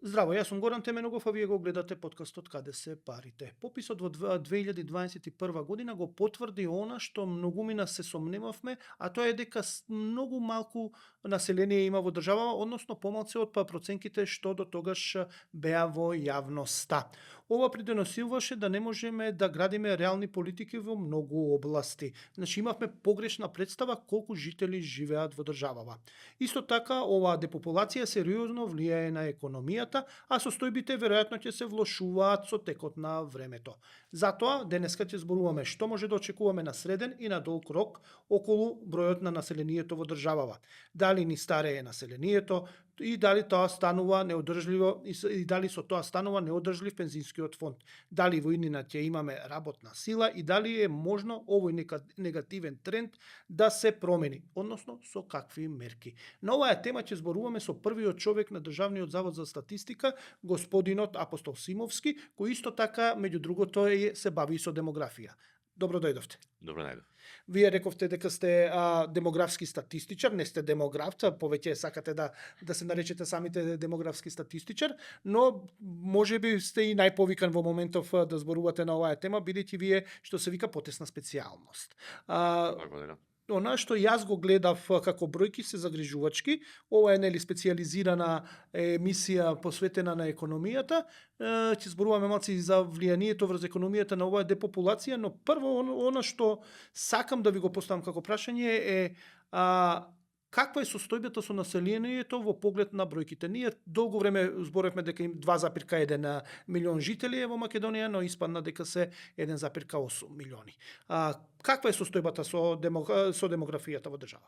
Здраво, јас сум Горан Теменогов, а вие го гледате подкастот Каде се парите. Пописот во 2021 година го потврди она што многумина се сомневавме, а тоа е дека многу малку население има во држава, односно помалку од проценките што до тогаш беа во јавноста. Ова придонесуваше да не можеме да градиме реални политики во многу области. Значи имавме погрешна представа колку жители живеат во државава. Исто така, оваа депопулација сериозно влијае на економијата, а состојбите веројатно ќе се влошуваат со текот на времето. Затоа, денеска ќе зборуваме што може да очекуваме на среден и на долг рок околу бројот на населението во државава. Дали ни старее населението и дали тоа станува неодржливо и дали со тоа станува неодржлив пензискиот фонд. Дали во иднина ќе имаме работна сила и дали е можно овој негативен тренд да се промени, односно со какви мерки. На оваа тема ќе зборуваме со првиот човек на Државниот завод за статистика, господинот Апостол Симовски, кој исто така, меѓу другото, се бави и со демографија. Добро дојдовте. Добро најдов. Вие рековте дека сте демографски статистичар, не сте демограф, повеќе сакате да се наречете самите демографски статистичар, но можеби сте и најповикан во моментов да зборувате на оваа тема, бидејќи вие што се вика потесна специјалност. Благодарам. Она што јас го гледав како бројки се загрижувачки. Ова е нели специјализирана емисија посветена на економијата. Ќе зборуваме малку и за влијанието врз економијата на оваа депопулација, но прво она што сакам да ви го поставам како прашање е каква е состојбата со населението во поглед на бројките? Ние долго време зборевме дека им 2,1 милион жители е во Македонија, но испадна дека се 1,8 милиони. Каква е состојбата со демографијата во држава?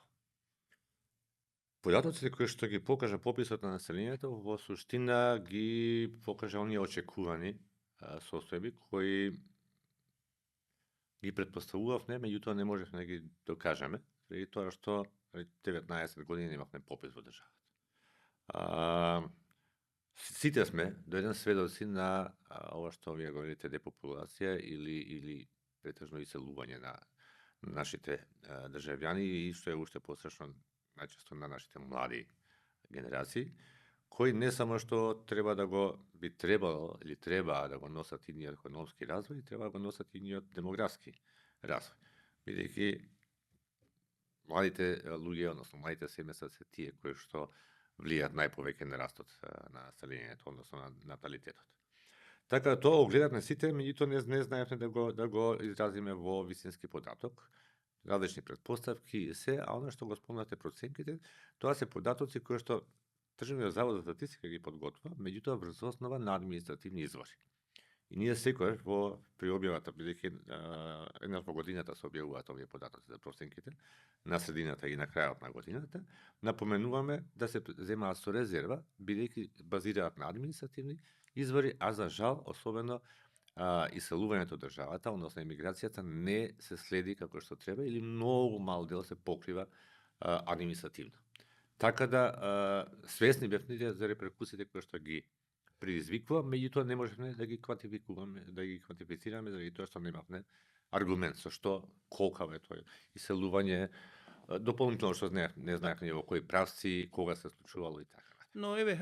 Податоците кои што ги покажа пописот на населението во суштина ги покажа оние очекувани состојби кои ги претпоставувавме, меѓутоа не можевме да ги докажеме, заради тоа што 19 години имавме попис во државата. Сите сме до еден сведоци на ова што вие говорите депопулација или претежно иселување на нашите државјани и што е уште пострашно најчесто на нашите млади генерации, кои не само што треба да го би требало или треба да го носат и ниот економски развој, треба да го носат и ниот демографски развој. Бидејќи младите луѓе, односно младите семејства се тие кои што влијаат најповеќе на растот на населението, односно на наталитетот. Така тоа го гледавме сите, меѓутоа не знаевме да го изразиме во висински податок, различни претпоставки и се, а она што го спомнате проценките, тоа се податоци кои што Државниот завод за статистика ги подготвува, меѓутоа врз основа на административни извори. И ние секојаш при објавата, бидејќи еднаш во годината се објавуваат овие податоци за проценките, на средината и на крајот на годината, напоменуваме да се земаат со резерва, бидејќи базираат на административни извори, а за жал, особено иселувањето од државата, односно емиграцијата, не се следи како што треба или многу мал дел се покрива административно. Така да свесни бевме за реперкусиите кои што ги предизвикува, меѓутоа не можеме да ги квантификуваме, да ги квантифицираме заради тоа што немавме аргумент со што колкава е тоа иселување, дополнително што не знаевме во кои правци, кога се случувало и така. Но еве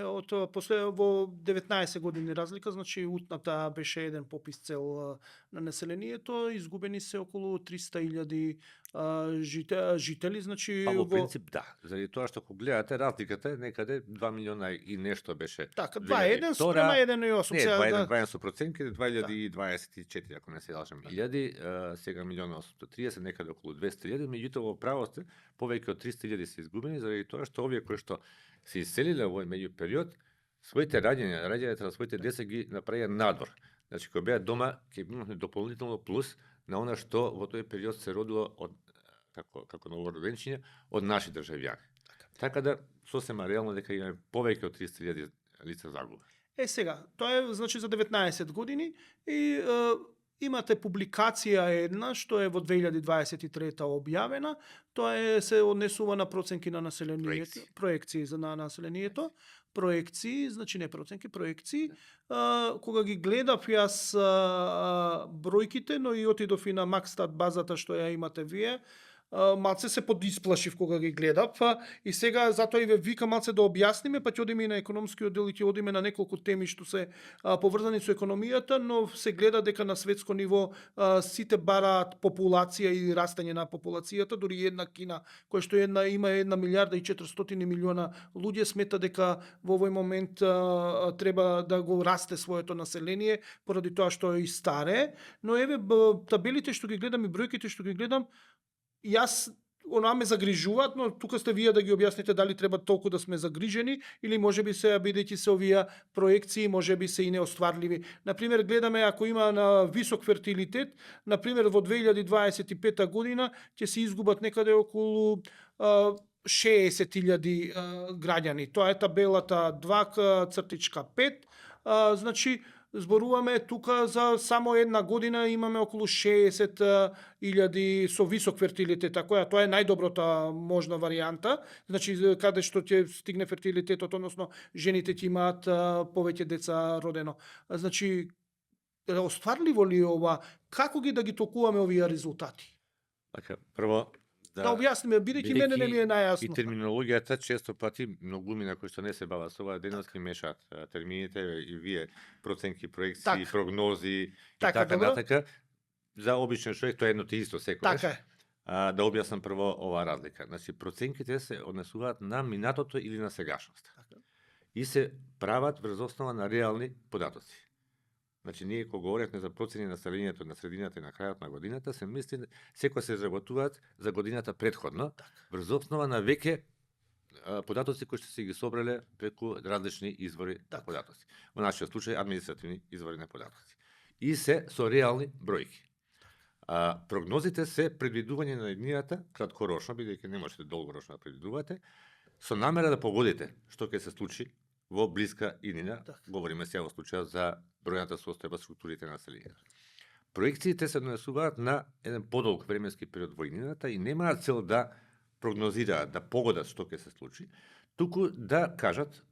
после во 19 години разлика, значи утната беше еден попис цел на населението, изгубени се околу 300.000 жители, значи во принцип да, заради тоа што кога гледате разликата е некаде 2 милиона и нешто беше. Така, 2,1 спрема 1,8. Не, 2,1 со проценки, 2024 ако не се лажам, илјади, сега 1.830, некаде околу 200.000, меѓутоа во право сте повеќе од 300.000 се изгубени заради тоа што овие кои што се иселиле во овој меѓу период, своите раѓањата на своите деца ги направија надвор. Значи, кога беа дома, ќе имаме дополнително плюс на она што во тој период се родило од како новороденчиња од наши државјани. Така да сосема реално дека имаме повеќе од 300.000 лица загуба. Сега, тоа е значи за 19 години и имате публикација една што е во 2023 објавена, тоа се однесува на проценки на населението, проекции на населението, проекции, значи не проценки, проекции. Кога ги гледав јас бројките, но и отидов и на Макстат базата што ја имате вие, малце се подисплашив кога ги гледав, и сега затоа и ве вика малце да објасниме, па ќе одиме и на економски оддел и ќе одиме на неколку теми што се поврзани со економијата, но се гледа дека на светско ниво сите бараат популација и растење на популацијата, дури една Кина која што има 1 милиарда и 400 милиона луѓе смета дека во овој момент треба да го расте своето население поради тоа што е и старе, но еве табелите што ги гледам и бројките што ги гледам, јас она ме загрижуваат, но тука сте вие да ги објасните дали треба толку да сме загрижени или можеби се бидејќи се овие проекции можеби се и неостварливи. Например, гледаме ако има на висок фертилитет, например во 2025 година ќе се изгубат некаде околу 60.000 граѓани. Тоа е табелата 2,5. Значи, зборуваме тука за само една година имаме околу 60.000 со висок фертилитет, која тоа е најдобрата можна варијанта. Значи, каде што ќе стигне фертилитетот, односно жените ќе имаат повеќе деца родено. Значи, остварливо ли е ова? Како ги да ги толкуваме овие резултати? Така, прво Да објасниме, бидејќи мене не ми е и најасно. терминологијата често пати многумина кои што не се бават со ова денески мешаат термините и вие проценки, проекции, Така. прогнози и Така, така добро. натака. За обичен човек тоа е едно те исто секогаш. Така е. Да објаснам прво оваа разлика. Значи проценките се однесуваат на минатото или на сегашност. Така. И се прават врз основа на реални податоци. Значи, ние кога говоревме за процени на населението на средината и на крајот на годината, се мисли секој се изработуваат за годината претходно, врз основа на веќе податоци кои што се ги собрале преку различни извори на податоци. Во нашиот случај административни извори на податоци. И се со реални бројки. Прогнозите се предвидување на еднината краткорочно, бидејќи не можете долгорочно да предвидувате, со намера да погодите што ќе се случи во блиска иднина, говориме сега во случајот за бројната состојба структурите на населението. Проекциите се однесуваат на еден подолг временски период во иднината и немаат цел да прогнозираат, да погодат што ќе се случи, туку да кажат,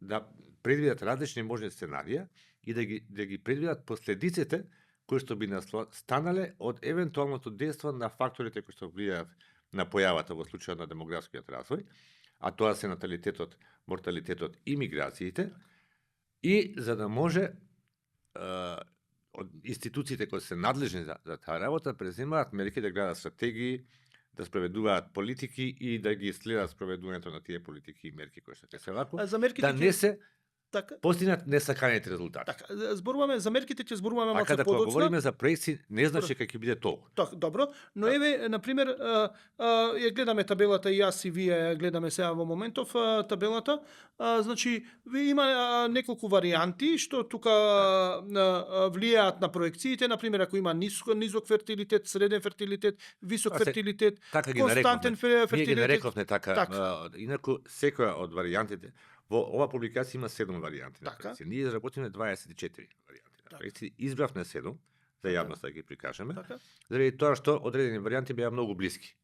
да предвидат различни можни сценарија и да ги предвидат последиците кои што би станале од евентуалното дејство на факторите кои што влијаат на појавата во случајот на демографскиот развој, а тоа се наталитетот, морталитетот и миграциите, и за да може од институциите кои се надлежни за таа работа преземаат мерки да градат стратегии, да спроведуваат политики и да ги следат спроведувањето на тие политики и мерки кои што ќе се ваку, да не се постигнат несаканите резултати. Така, зборуваме за мерките, ќе зборуваме малку подоцна. Така да говориме за проекции, не значи дека ќе биде толку. Добро, но еве на пример ја гледаме табелата и јас и вие ја гледаме сега во моментов табелата. Значи има неколку варијанти што тука влијаат на проекциите, на пример ако има низок фертилитет, среден фертилитет, висок фертилитет, константен фертилитет. Ние ги нарековме така. Инаку секоја од варијантите во ова публикација има 7 варијанти на проекции. Ние изработиме 24 варијанти на проекции. Избравме 7 за јавноста да ги прикажеме. Заради тоа што одредени варијанти беа многу блиски.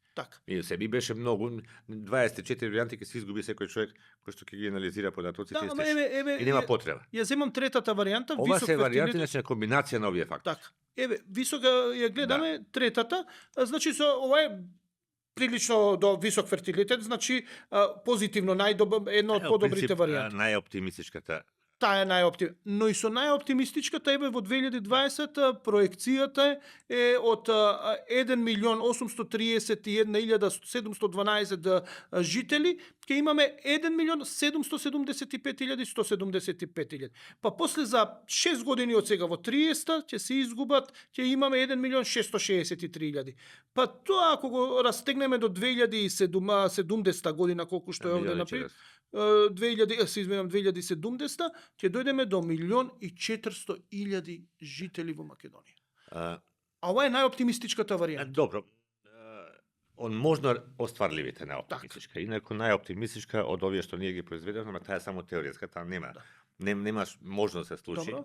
И се би беше многу 24 варијанти ќе се изгуби секој човек кој што ќе ги анализира податоците и нема потреба. Ја земам третата варијанта, ова се варијанти на комбинација на овие фактори. Така. Еве, висока ја гледаме третата, значи со ова е прилично до висок фертилитет, значи позитивно една од подобрите варијанти. Најоптимистичката. Таа е но и со најоптимистичката еве во 2020 проекцијата е од 1.831.712 жители, ќе имаме 1.775.175. Па после за 6 години од сега во 30 ќе се изгубат, ќе имаме 1.663.000. Па тоа ако го растегнеме до 2070 година колку што е овде например, 2070 ќе дојдеме до 1.400.000 жители во Македонија. А ова е најоптимистичката варијанта. Добро. Он можно остварливите најоптимистичка. Инаку најоптимистичка од овие што ние ги произведевме, таа е само теоретска, таа нема. Немаш можност да се случи. Во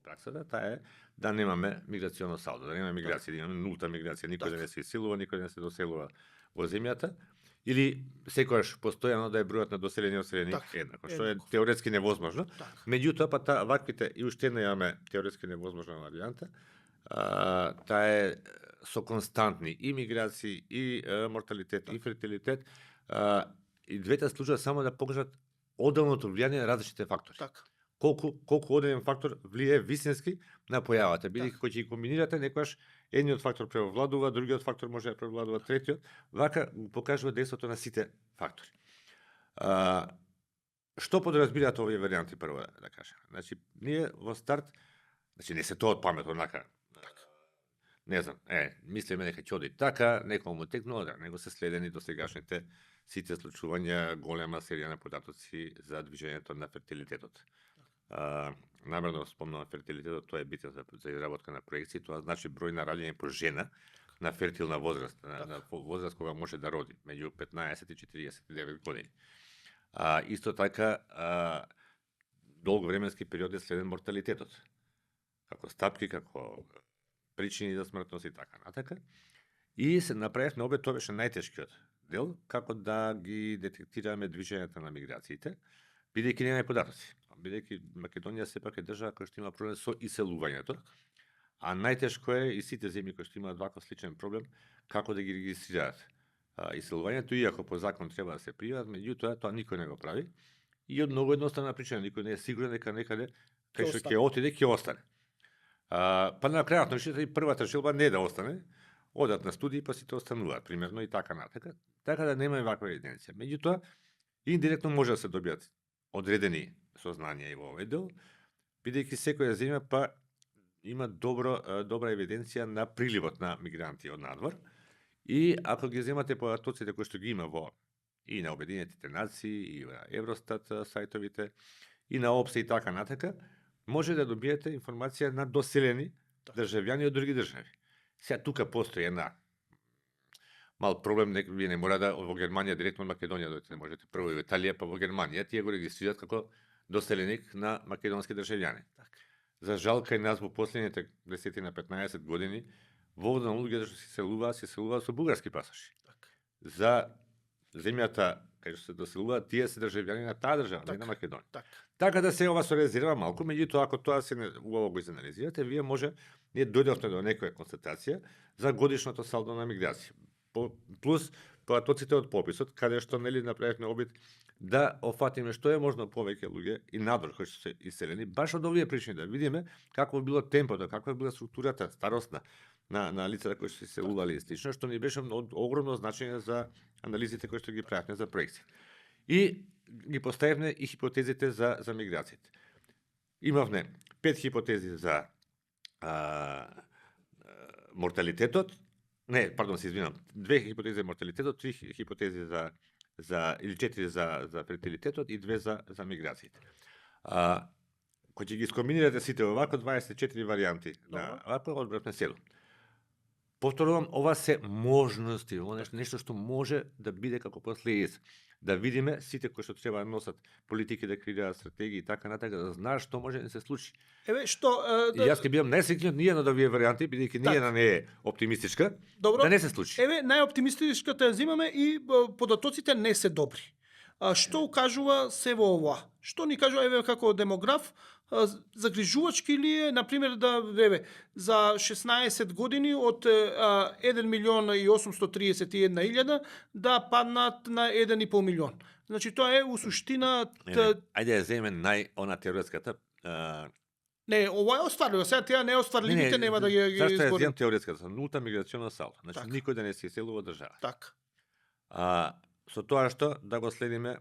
праксата таа е да немаме миграционо салдо, да немаме миграција, да имаме нулта миграција, никој да не се исилува, никој да не се доселува во земјата. Или секогаш постојано да е бројот на доселени и одселени еднакво, што е теоретски невозможно. Меѓутоа, па ваквите и уште не имаме теоретски невозможна варијанта, таа е со константни и миграции, и морталитет, и фертилитет, и двете служат само да покажат одделното влијание на различните фактори. Така. Колку одделен фактор влијае вистински на појавата, бидејќи Така. кога ќе ги комбинирате, некогаш едниот фактор превладува, другиот фактор може да превладува, третиот, вака покажува действото на сите фактори. Што подразбираат овие варианти, прво да кажем? Значи, ние во старт, значи не се тоа од памет, однака, не знам, мислиме дека ќе оди така, некој му текнува, да, него се следени до сегашните сите случувања, голема серија на податоци за движењето на фертилитетот. Намерно спомнувам фертилитетот, тоа е битен за изработка на проекции, тоа значи број на раѓање по жена на фертилна возраст, на возраст кога може да роди, меѓу 15 и 49 години. Исто така, долго временски период е следен морталитетот. Како стапки, како причини за смртност и така натака. И се направивме обе, тоа беше најтешкиот дел, како да ги детектираме движењата на миграциите, бидејќи нема податоци. Бидејќи Македонија сепак е држава која што има проблем со иселувањето, а најтешко е и сите земји кои што имаат ваков сличен проблем, како да ги регистрираат иселувањето, иако по закон треба да се пријават, меѓутоа тоа никој не го прави. И од многу едноставна причина, никој не е сигурен дека некаде кај што ќе отиде, ќе остане. Па на крајот на и првата желба не да остане, одат на студии па сите остануваат, примерно и така натака. Така да нема ваква евиденција. Меѓутоа, индиректно може да се добијат одредени сознанија и во овој дел, бидејќи секоја земја па има добра евиденција на приливот на мигранти од надвор. И ако ги земате податоците кои што ги има во и на Обединетите нации, и на Евростат сајтовите, и на ОПСЕ и така натака, може да добиете информација на доселени државјани од други држави. Сега тука постои една мал проблем, вие не мора да во Германија директно од Македонија дојдете, не можете прво во Италија, па во Германија, тие го регистрираат како доселеник на македонски државјани. За жал, кај нас во последните 10 на 15 години, вовода на луѓе што се селуваат со бугарски пасоши. За земјата кај што се доселуваат, тие се државјани на таа држава, не на Македонија. Така да се ова се резерва малку, меѓутоа ако тоа се убаво го изанализирате, ние дојдовме до некоја констатација за годишното салдо на миграција. Плюс податоците од пописот, каде што направивме обид да офатиме што е можно повеќе луѓе и надвор кои што се иселени, баш од овие причини да видиме какво било темпото, каква била структурата старосна на лицата кои што се иселувале и слично, што ни беше од огромно значење за анализите кои што ги правевме за проекција. И ги поставивме и хипотезите за миграциите. Имавме 5 хипотези за морталитетот, се извинам, 2 хипотези за морталитетот, 3 хипотези или 4 за фертилитетот и 2 за миграциите. Кој ќе ги скомбинирате сите овако, 24 варијанти на овако, одбравме 7. Повторувам, ова се можности, нешто што може да биде како последица. Да видиме сите кои што треба да носат политики, да креираат стратегии и така натака, да знаат што може да се случи. И јас ќе бидам најсреќен од ниједна од овие варијанти, бидејќи ниједна не е оптимистичка, да не се случи. Најоптимистичката ја взимаме и податоците не се добри. Што укажува се во ова? Што ни кажува како демограф, загрижувачки ли е, например, за 16 години од 1 милион и 831 илјада да паднат на 1,5 милион. Значи тоа е у суштина... Ајде да земеме теоретската. Не, ова е остварливо, сега тие неостварливите нема да ги изборим. Зашто ја земам теоретската? Нулта миграционна салда. Значи никој да не се иселува од држава. Така. Со тоа што да го следиме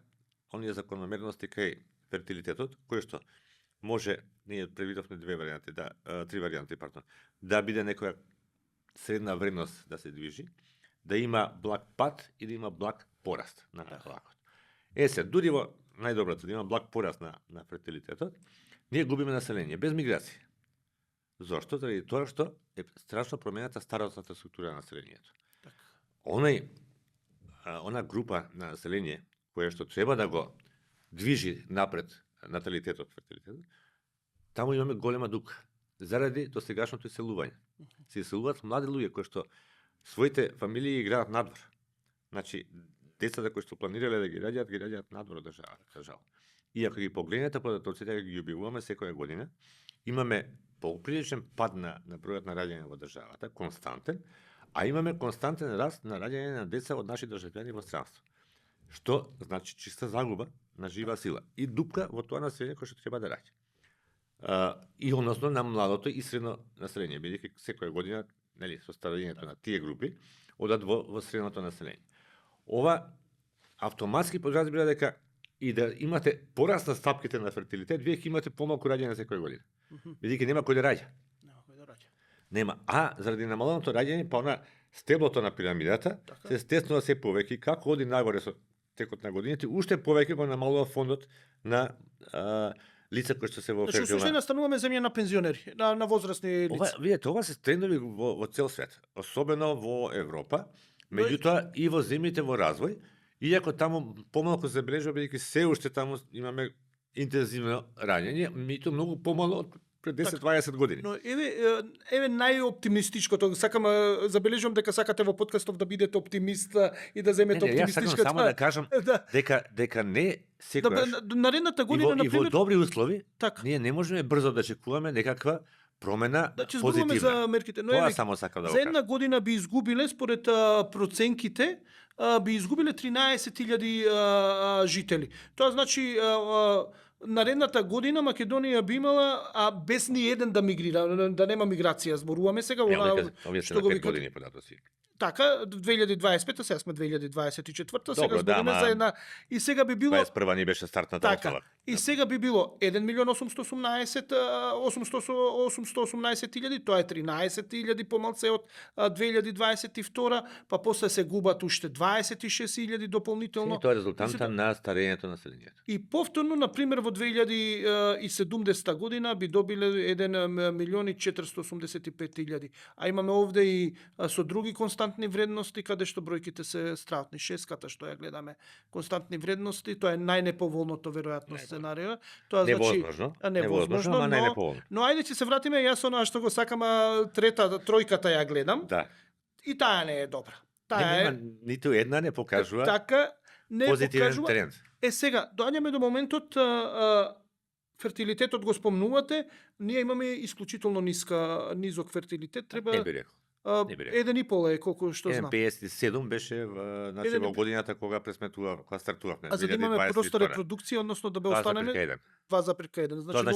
оние закономерности кај фертилитетот, кој што може, ние предвидовме 3 варијанти, да биде некоја средна вредност да се движи, да има благ пад и да има благ пораст на лакот. Дури во најдоброто, да има благ пораст на фертилитетот, ние губиме население без миграција. Зошто? Заради тоа што е страшно промената старосната структура на населението. Она група на население која што треба да го движи напред наталитетот, фертилитетот, таму имаме голема дука заради досегашното иселување. Се иселуваат млади луѓе кои што своите фамилии играат надвор. Значи, децата кои што планирале да ги раѓаат надвор од држава. И ако ги погледнете податоците, ги објавуваме секоја година, имаме поприличен пад на бројот на раѓање во државата, константен, а имаме константен раст на раѓање на деца од наши државјани во странство. Што значи чиста загуба на жива сила и дупка во тоа население кој што треба да раѓа. И односно на младото и средно население, бидејќи секоја година, нели, со старењето на тие групи одат во средното население. Ова автоматски подразбира дека и да имате пораст на стапките на фертилитет, вие ќе имате помалку раѓање секоја година. Бидејќи нема кој да раѓа. Нема. А заради намаленото раѓање, па она стеблото на пирамидата се стеснува се повеќе, како оди нагоре со текот на годините, уште повеќе го намалува фондот на лица кои што се во фертилна. Значи, суштина стануваме земја на пензионери, на возрастни лица. Видете, ова се трендови во цел свет, особено во Европа, меѓутоа и во земјите во развој, иако таму помалку се забележува, бидејќи се уште таму имаме интензивно раѓање, меѓутоа многу помало од пред 10-20 години. Но еве најоптимистичкото, сакам забележувам дека сакате во подкастов да бидете оптимист и да земете оптимистичкото. Јас сакам само да кажам дека не секогаш. Наредната година на пример и во добри услови, ние не можеме брзо да очекуваме некаква промена позитивна. За мерките, но тоа само сакам да го кажам. За една година би изгубиле според проценките би изгубиле 13.000 жители. Тоа значи наредната година Македонија би имала без ни еден да мигрира, да нема миграција. Зборуваме сега што го викате години податоци. Така, 2025, сега сме 2024, сега збориме за една и сега би било 21 ни беше стартната основа. И сега би било 1.818.000, тоа е 13.000 помалце од 2022, па после се губат уште 26.000 дополнително. Тоа е резултанта на старењето на населението. И повторно, на пример, во 2070 година би добиле 1.485.000. А имаме овде и со други константни вредности, каде што бројките се страутни. Шеската што ја гледаме, константни вредности, тоа е најнеповолното веројатно сценарио. Тоа невозможно, ама најнеповолно. Но ајде ќе се вратиме, јас она што го сакам, тројката ја гледам. Да. И таа не е добра. Ниту една не покажува. Така не позитивен покажува. тренд. Сега, доаѓаме до моментот, фертилитетот го спомнувате, ние имаме исклучително низок фертилитет, треба... Не би рекол. 1,5 е колку што знам. 1,57 беше во годината кога пресметував, кога стартувавме. А за да имаме проста репродукција, односно да бе останеме 2,1. Значи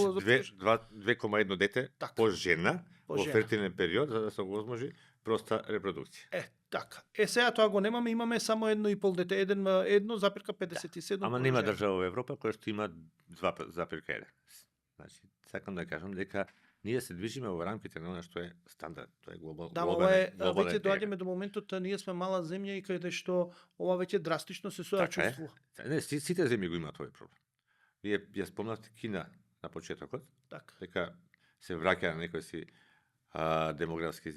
2,1 дете по жена во фертилен период за да се возможи проста репродукција. Така. Сега тоа го немаме, имаме само 1,5 дете, 1,57. Ама нема држава во Европа која што има 2,1. Значи, сакам да кажам дека ние се движиме во рамките на она што е стандард, тоа е глобален. Да, ова е веќе доаѓаме до моментот ние сме мала земја и каде што ова веќе драстично се чувствува. Не, сите земји го имаат тој проблем. Вие ја спомнавте Кина на почетокот, дека се враќа на некои си демографски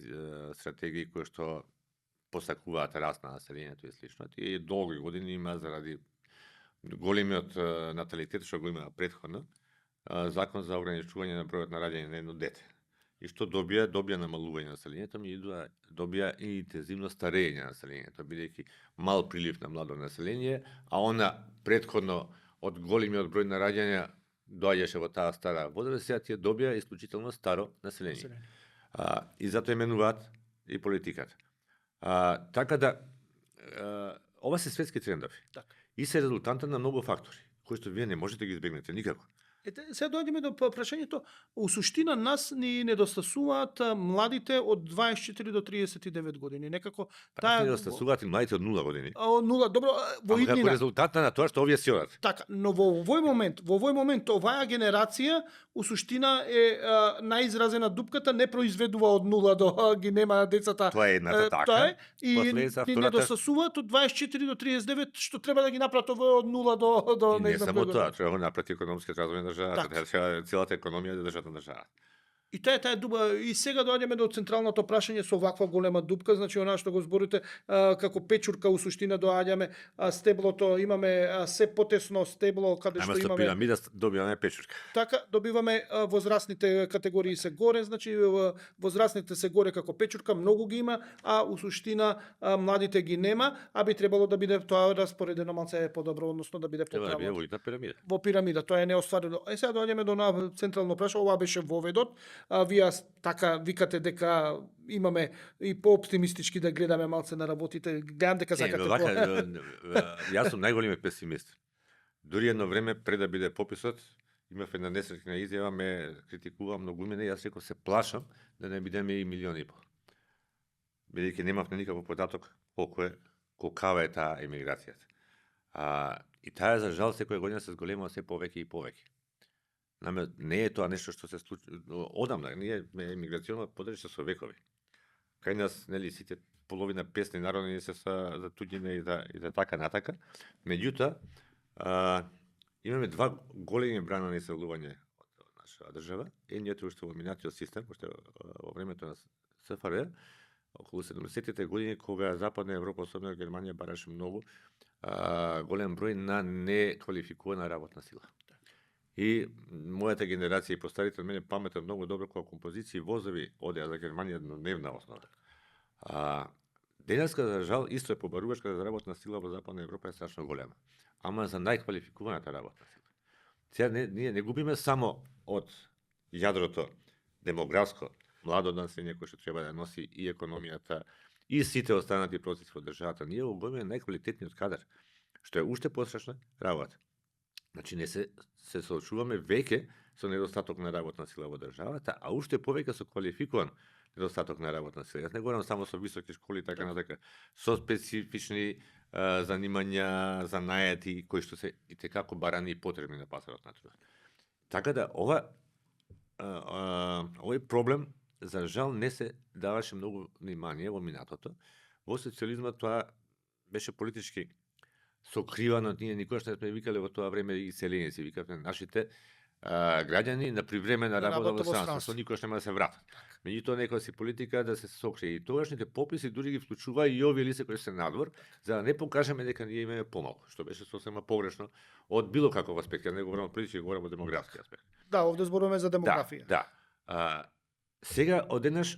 стратегии кои што посакуваат раст на населението и слично. И долги години има заради големиот наталитет што го има претходно, закон за ограничување на бројот на раѓање на едно дете. И што добија намалување на населението, добија и интензивно старење на населението, бидејќи мал прилив на младо население, а она претходно од големиот број на раѓања доаѓаше во таа стара возраст, сега тие добија исклучително старо население. И затоа именуваат и политиката. Така да, ова се светски трендови. И се резултанта на многу фактори, кои што вие не можете да ги избегнете никако. Сега доаѓаме до прашањето, у суштина нас ни недостасуваат младите од 24 до 39 години. Некако таа недостасуваат и младите од 0 години. Од 0, добро, во иднина. Како резултат на тоа што овие си одат. Така, но во овој момент оваа генерација у суштина е најизразена дупката, не произведува од 0 до ги нема децата. Тоа е едната така. Тоа е и ни недостасуваат од 24 до 39 што треба да ги направат од 0 до не само тоа, треба да направи економски развој државата, целата економија да држат на државата. И таа дуба, и сега доаѓаме до централното прашање со ваква голема дупка, значи она што го зборите како печурка у суштина доаѓаме, стеблото имаме се потесно стебло каде што имаме пирамида добиваме печурка. Така добиваме возрастните категории се горе, значи возрастните се горе како печурка, многу ги има, а у суштина младите ги нема, а би требало да биде тоа распоредено малце подобро, односно да биде поправено. Треба да биде во пирамида. Во пирамида, тоа е неостварено. Сега доаѓаме до централно прашање, ова беше воведот. вие така викате дека имаме и по-оптимистички да гледаме малце на работите. Гледам дека сакате вака, јас сум најголемиот песимист. Дури едно време пред да биде пописот, имав една несреќна изјава, ме критикува многумина и јас реков се плашам да не бидеме и 1,5 милиони. Бидејќи немав никаков податок колкава е таа емиграцијата. И таа за жал секоја година се зголемува се повеќе и повеќе. Не е тоа нешто што се случи одамна, ние емиграционно подрачје со векови. Кај нас, нели, сите половина песни народни се са за туѓина и за така натака. Меѓутоа, имаме два големи брана на иселување од нашата држава. Едниот е уште во минатиот систем, уште во времето на СФР, околу 70-тите години, кога Западна Европа, особено Германија, бараше многу голем број на неквалификувана работна сила. И мојата генерација и постарите од мене паметат многу добро кога композиции возови одеа за Германија на дневна основа. Денеска, за жал, исто е побаруваш кога за работна сила во Западна Европа е страшно голема. Ама за најквалификуваната работна сила. Сега ние не губиме само од јадрото демографско, младо население кој што треба да носи и економијата, и сите останати процеси во државата. Ние го губиме најквалитетниот кадар, што е уште пострашна работа. Значи, не се соочуваме веќе со недостаток на работна сила во државата, а уште повеќе со квалификуван недостаток на работна сила. Јас не говорам само со високи школи, така натака, со специфични занимања, занајати, кои што се и текако барани и потребни на пазарот на труд. Така да, овој проблем, за жал, не се даваше многу внимание во минатото. Во социјализмот тоа беше политички сокривано, ние никогаш не сме викале во тоа време и селеници, викавме нашите граѓани на привремена работа во странство, што никогаш нема да се вратат. Меѓутоа некоја си политика да се сокрие. И тогашните пописи дури ги вклучува и овие лица кои се надвор, за да не покажеме дека ние имаме помалку, што беше сосема погрешно од било каков аспект. Ја не говорам од политички, говорам од демографски аспект. Да, овде зборуваме за демографија. Да. Сега одеднаш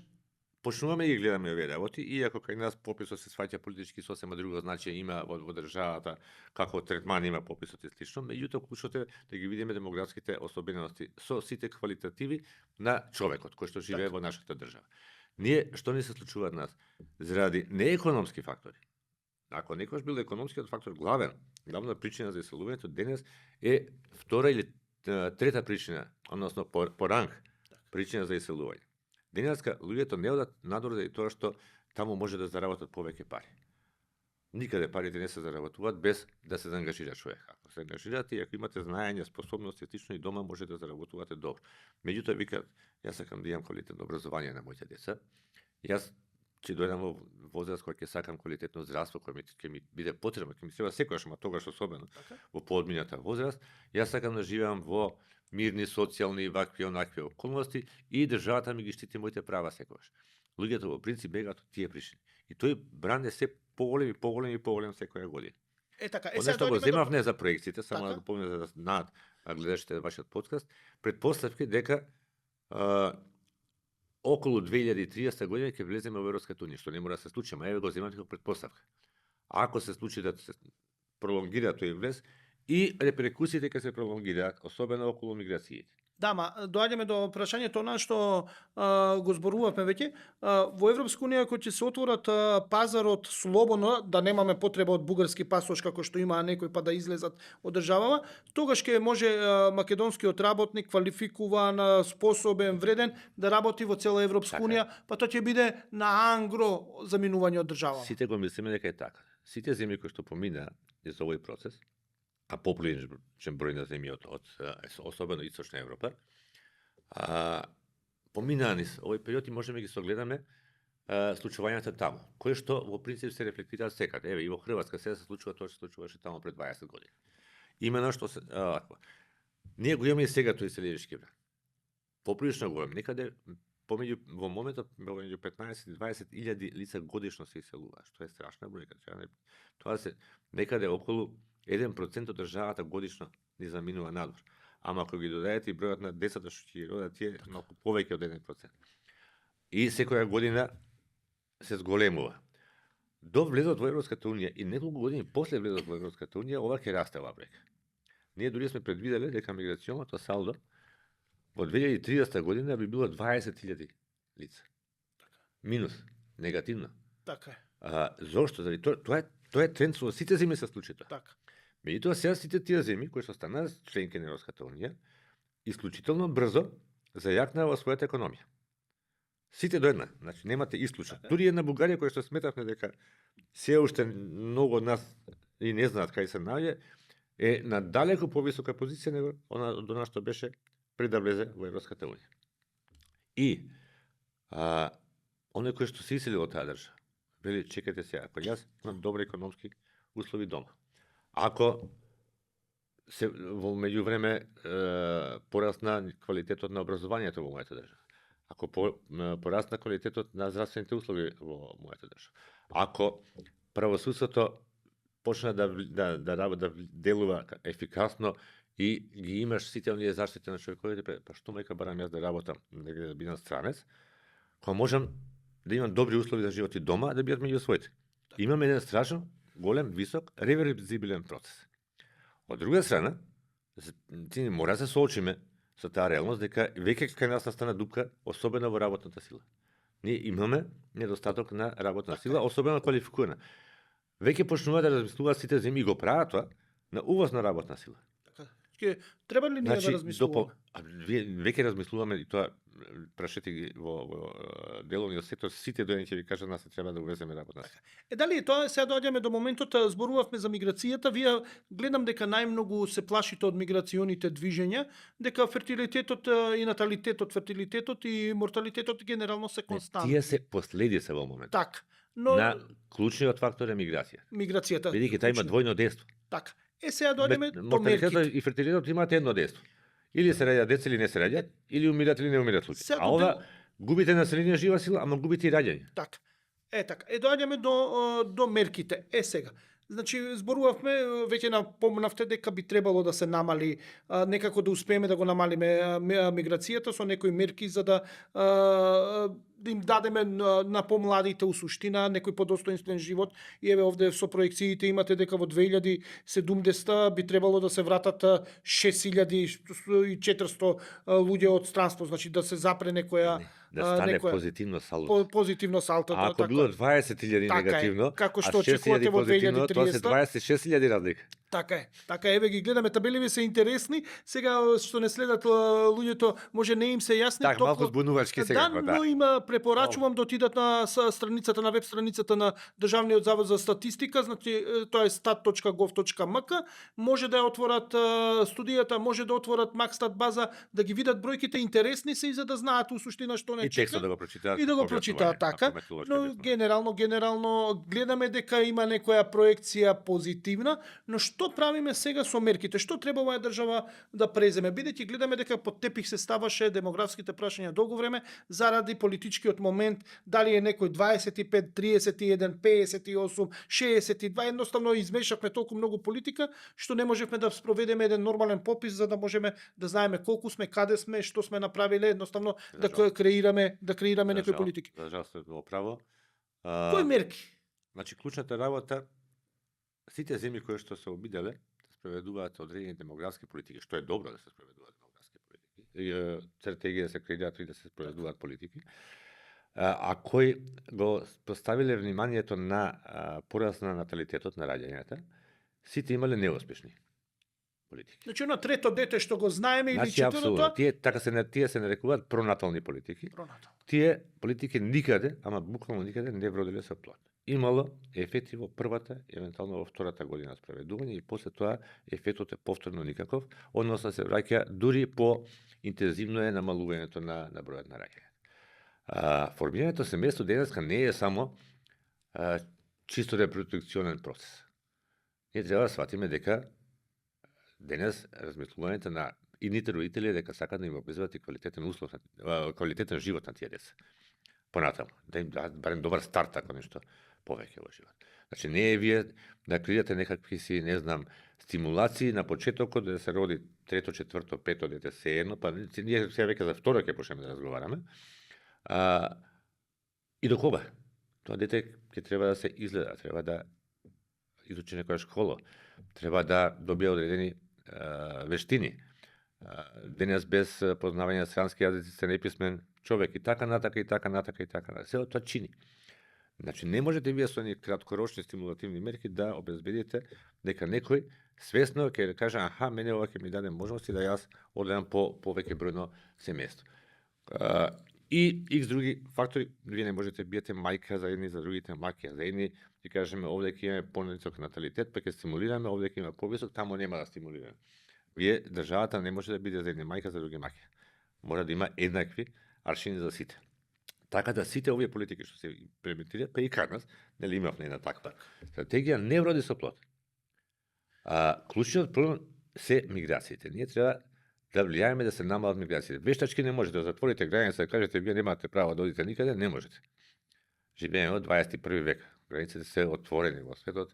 почнуваме и гледаме овие работи, иако кај нас пописот се сваќа политички сосема друго значење има во државата, како третман има пописот и слично, меѓутоа клучот е да ги видиме демографските особености со сите квалитативи на човекот кој што живее во нашата држава. Ние што не се случува од нас? Заради неекономски фактори. Ако некојаш бил економскиот фактор главна причина за иселувањето, денес е втора или трета причина, односно по ранг причина за иселување. Денеска луѓето не одат надвор заради тоа што таму може да заработат повеќе пари. Никаде парите не се заработуваат без да се заангажира човек. Ако се ангажирате и ако имате знаење, способности, слично и дома може да заработувате добро. Меѓутоа викаат, јас сакам да имам квалитетно образование на моите деца. Јас ќе дојдам во возраст кога ќе сакам квалитетно здравство, кое ќе ми биде потребно, ќе ми треба секогаш, ама тогаш особено во поодмината возраст. Јас сакам да живеам во мирни, социјални, вакви, онакви околности и државата ми ги штити моите права секогаш. Луѓето во принцип бегаат од тие причини. И тој бран е се поголем секоја година. Така, Однешто го земав не за проекциите, само да допомнам за да знаат гледачите вашиот подкаст, предпоставки дека околу 2030 година ќе влеземе во Европската унија, што не мора да се случи, ама еве го земам како предпоставка. Ако се случи да се пролонгира тој влез, и реперкусиите ќе се пролонгираат, особено околу миграциите. Да, доаѓаме до прашањето на што го зборувавме веќе. Во Европска унија кој ќе се отворат пазарот слободно, да немаме потреба од бугарски пасош како што има некој па да излезат од државава, тогаш ќе може македонскиот работник квалификуван, способен, вреден да работи во цела Европска унија, па тоа ќе биде на ангро заминување од државава. Сите го мислиме дека е така. Сите земји кои што поминаа низ овој процес, а популичен број на земји од особено Источна Европа, поминаа низ овој период и можеме ги согледаме случувањата таму, кои што во принцип се рефлектираат секаде. Еве и во Хрватска сега се случува тоа што се случуваше таму пред 20 години. Имено што се ние го имаме и сега тој иселенички бран. Поприлично голем, некаде во моментот меѓу 15 и 20 илјади лица годишно се иселуваат, што е страшна бројка. Тоа се некаде околу 1% од државата годишно ни заминува надвор. Ама ако ги додадете и бројот на децата што ќе ги родат, тие малку повеќе од 1%. И секоја година се зголемува. До влезот во Европската унија и неколку години после влезот во Европската унија, ова ќе расте оваа бројка. Ние дури сме предвиделе дека миграционото салдо во 2030 година би било 20.000 лица. Минус, негативно. Така е. Зошто? Заради тоа е тренд со сите земји се случи тоа. Така. Меѓутоа сега сите тие земји кои што станаа членки на Европската унија, исклучително брзо зајакнаа во својата економија. Сите до една, значи немате исклучок. Дури една Бугарија која што сметавме дека се уште многу од нас и не знаат кај се наоѓа, е на далеку повисока позиција него она до нас што беше пред да влезе во Европската унија. И оној кој што се исели од таа држава, вели чекайте сега, ако јас имам добри економски услови дома, ако се во меѓувреме порасна квалитетот на образованието во мојата држава, ако порасна квалитетот на здравствените услови во мојата држава, ако правосудството почна да делува ефикасно и ги имаш сите оние заштити на човековите, па што мајка барам јас да работам, да бидам странец, кога можам да имам добри услови за живот и дома, да бидат меѓу своите. Имаме еден страшно голем, висок, реверзибилен процес. Од друга страна, мора да се соочиме со таа реалност дека веќе кај нас настана дупка, особено во работната сила. Ние имаме недостаток на работна сила, особено квалификувана. Веќе почнува да размислуваат сите земји и го прават тоа на увоз на работна сила. Треба ли ние да размислуваме? Веќе размислуваме и тоа прашете ги во деловниот сектор, сите дојдени ќе ви кажат нас треба да увеземе работна сила. Дали е тоа, сега доаѓаме до моментот, зборувавме за миграцијата, вие гледам дека најмногу се плашите од миграционите движења, дека фертилитетот и наталитетот, фертилитетот и морталитетот генерално се константни. Тие се последица во моментот. Така. Но на клучниот фактор е миграција. Миграцијата. Бидејќи таа има двојно дејство. Така. Сега доаѓаме до морталитетот мерките. и фертилитетот имаат едно дејство. Или се раѓаат деца или не се раѓаат, или умират или не умират луѓе. А ова губите население жива сила, ама губите и раѓање. Така. Така. Доаѓаме до мерките. Сега. Значи, зборувавме, веќе напомнавте дека би требало да се намали, некако да успееме да го намалиме миграцијата со некои мерки за да им дадеме на помладите у суштина некој подостоинствен живот. И еве овде со проекциите имате дека во 2070 би требало да се вратат 6400 луѓе од странство, значи да се запре некоја да стане позитивно салто. Позитивно салто. А ако било 20.000 негативно, како што очекувате во 2030, тоа се 26.000 разлика. Така е. Така еве ги гледаме табеливи се интересни. Сега што не следат луѓето, може не им се јасни толку. Малку збунувачки сега, да. Но има препорачувам да отидат на страницата, на веб страницата на Државниот завод за статистика, значи тоа е stat.gov.mk, може да ја отворат студијата, може да отворат Макстат база, да ги видат бројките, интересни се и за да знаат у суштина што не и текстот да го прочитаат. И да го прочитаат така. Но генерално гледаме дека има некоја проекција позитивна, но што правиме сега со мерките? Што треба оваа држава да преземе? Бидејќи гледаме дека под тепих се ставаше демографските прашања долго време заради политичкиот момент, дали е некој 25, 31, 58, 62, едноставно измешавме толку многу политика што не можевме да спроведеме еден нормален попис за да можеме да знаеме колку сме, каде сме, што сме направиле, едноставно да креираме некои политики. За жал сте во право. Кои мерки? Значи клучната работа, сите земји кои што се обиделе да спроведуваат одредени демографски политики, што е добро да се спроведуваат демографски политики, стратегија да се креираат и да се спроведуваат политики, а кои го поставиле вниманието на порасна наталитетот на раѓањата, сите имале неуспешни политики. Значи на трето дете што го знаеме или четвртото, тие се нарекуваат пронатални политики. Тие политики никаде, ама буквално никаде не вроделе со плод. Имало ефекти во првата, евентуално во втората година спроведување и после тоа ефектот е повторно никаков, односно се враќа дури по интензивно е намалувањето на бројот на раѓање. Формирањето семејство денеска не е само чисто репродукционен процес. Ние треба да сватиме дека денес размислувањето на идните родители дека сакаат да им обезбедат квалитетен услов, квалитетен живот на тие деца. Понатаму, да им дадат барем добар старт ако нешто повеќе во живот. Значи не е вие да креирате некакви си, не знам, стимулации на почетокот да се роди трето, четврто, пето дете се едно, па ние сега веќе за второ ќе почнеме да разговараме. И до кога? Тоа дете ќе треба да се изгледа, треба да изучи некоја школа, треба да добие одредени вештини, денес без познавање на странски јазици се неписмен човек и така натака и така натака и така натака. Сето тоа чини. Значи не можете вие со оние краткорочни стимулативни мерки да обезбедите дека некој свесно ќе каже аха, мене ова ќе ми даде можности да јас одам по повеќе бројно семејство. И X други фактори, вие не можете биете мајка за едни, за другите мајки, за едни ќе кажеме овде ќе имаме понисок наталитет, па ќе стимулираме, овде ќе има повисок, таму нема да стимулираме. Вие државата не може да биде за едни мајка, за други мајки. Мора да има еднакви аршини за сите. Така да сите овие политики што се имплементираат, па и кај нас, нели имавме една таква стратегија, не вроди со плод. Клучниот проблем се миграциите. Ние треба да влијаеме да се намалат миграциите. Вештачки не можете да затворите граница, да кажете вие немате право да одите никаде, не можете. Живееме во 21 век. Границите се отворени во светот.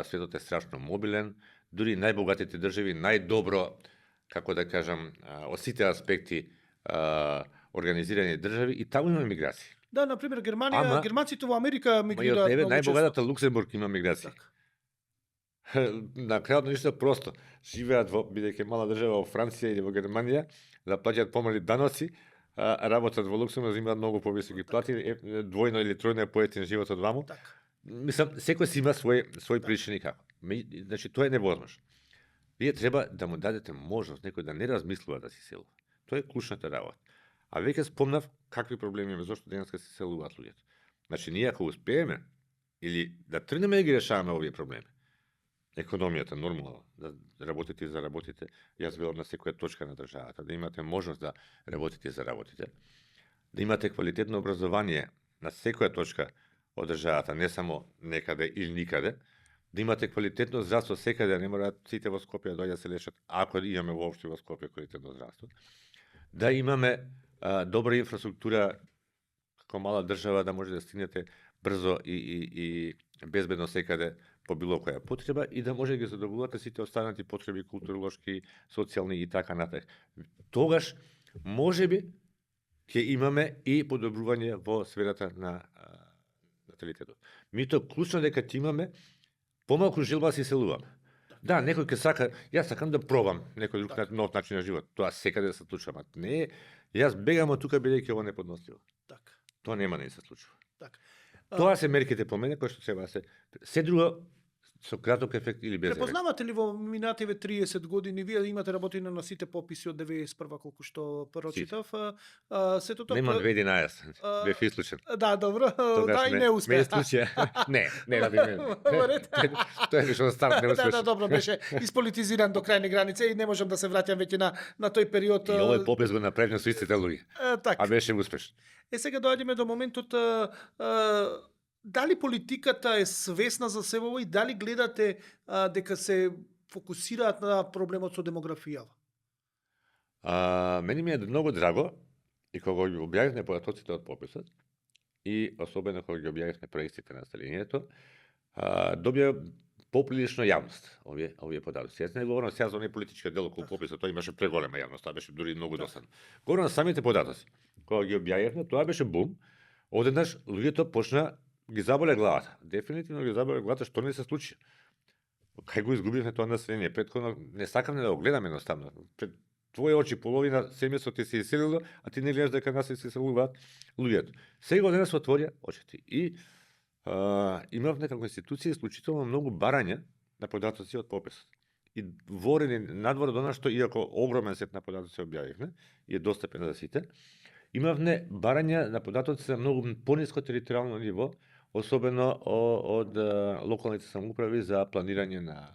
Светот е страшно мобилен. Дури најбогатите држави најдобро, како да кажам, од сите аспекти организирани држави и таму има миграции. Да, на пример Германија, германците во Америка мигрираат многу често. Најбогатата често. Луксембург има миграции. На крајот на ништо просто. Живеат во, бидејќи мала држава во Франција или во Германија, да плаќаат помали даноци, работат во Луксембург, имаат многу повисоки плати, двојно или тројно е поевтин животот ваму. Мислам, секој си има свој причини како. Значи, тоа е невозможно. Вие треба да му дадете можност некој да не размислува да си селува. Тоа е клучната работа. А веќе спомнав какви проблеми имаме, зашто денеска се селуваат луѓето. Значи, ние ако успееме или да тргнеме да ги решаваме овие проблеми, економијата нормално, да работите и заработите, јас велам на секоја точка на државата, да имате можност да работите и заработите, да имате квалитетно образование на секоја точка од државата, не само некаде или никаде, да имате квалитетно здравство секаде, не мора сите во Скопје да дојдат се лечат, ако имаме воопшто во Скопје квалитетно здравство, да имаме добра инфраструктура како мала држава да може да стигнете брзо и безбедно секаде по било која потреба и да може да ги задоволувате сите останати потреби културолошки, социјални и така натаму. Тогаш можеби ќе имаме и подобрување во сферата на наталитетот. Мито клучно дека ќе имаме помалку желба да се селуваме. Да, некој ќе сака, јас сакам да пробам некој друг нов начин на живот. Тоа секаде се случува, не, јас бегам од тука бидејќи ова неподносливо. Така. Тоа нема да се случува. Така. Тоа се мерките по мене кои што треба да се друго со краток ефект или без ефект. Препознавате ли во минативе 30 години, вие имате работено на сите пописи од 91 колку што прочитав, сето тоа... Нема 2011, бев исклучен. Да, добро, да и не успеа. Ме исклучија. Не ради мене. Тоа е више старт, не успеш. Да, добро, беше исполитизиран до крајни граници и не можам да се враќам веќе на тој период. И овој попис го направив со истите луѓе. Така. А беше успешен. Сега доаѓаме до моментот дали политиката е свесна за себе и дали гледате дека се фокусираат на проблемот со демографијава? Мене ми е многу драго и кога ги објавивме податоците од пописот и особено кога ги објавивме проекциите на населението, добија поприлично јавност овие податоци. Јас не говорам сега за оние политички дел околу пописот, тоа имаше преголема јавност, тоа беше дури многу досадно. Говорам за самите податоци. Кога ги објавивме, тоа беше бум. Одеднаш луѓето почна ги заболе главата. Дефинитивно ги заболе главата што не се случи. Кај го изгубивме тоа население? Претходно не сакаме да го гледаме едноставно. Пред твои очи половина семејство ти се иселило, а ти не гледаш дека нас се иселуваат луѓето. Сега денес отворија очите и имавме како институција исклучително многу барања на податоци од пописот. И ворени надвор до што иако огромен сет на податоци објавивме и е достапен за сите, имавме барања на податоци за многу пониско територијално ниво, особено од локалните самоуправи за планирање на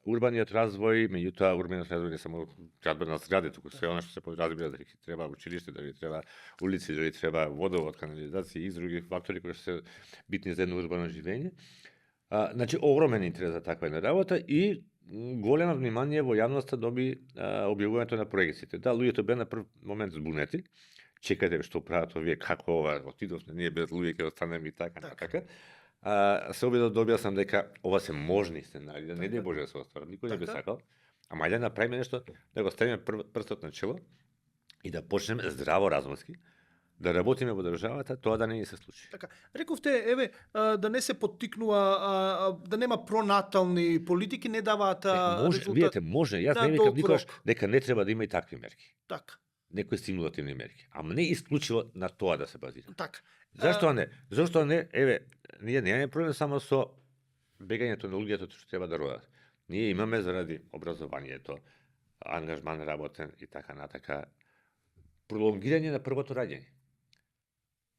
урбаниот развој, меѓутоа урбаниот развој не само градба на згради, туку се она што се подразбира дали треба училиште, дали треба улици, дали треба водовод, канализација и други фактори кои се битни за едно урбано живење. Значи огромен интерес за таква една работа и големо внимание во јавноста доби објавувањето на проекциите. Да, луѓето беа на прв момент збунети, чекате што прават овие, како ова, отидовме, ние без луѓе ќе останеме и така, така. Се добија сам дека ова се можни сценари, да не дај Боже да се остварат, никој не би сакал. Ама ајде направиме нешто, да го ставиме прстот на чело и да почнеме здраво разумски да работиме во државата, тоа да не ни се случи. Така, рековте, еве, да не се поттикнува, да нема пронатални политики, не даваат Може, резултат видете, може, јас на не викам долг никогаш рок. дека не треба да има и такви мерки. Така, Некои стимулативни мерки, ама не исклучиво на тоа да се базира. така. Зашто не? Зашто не? Еве, ние немаме проблем само со бегањето на луѓето што треба да родат. Ние имаме заради образованието, ангажман работен и така натака, пролонгирање на првото раѓање.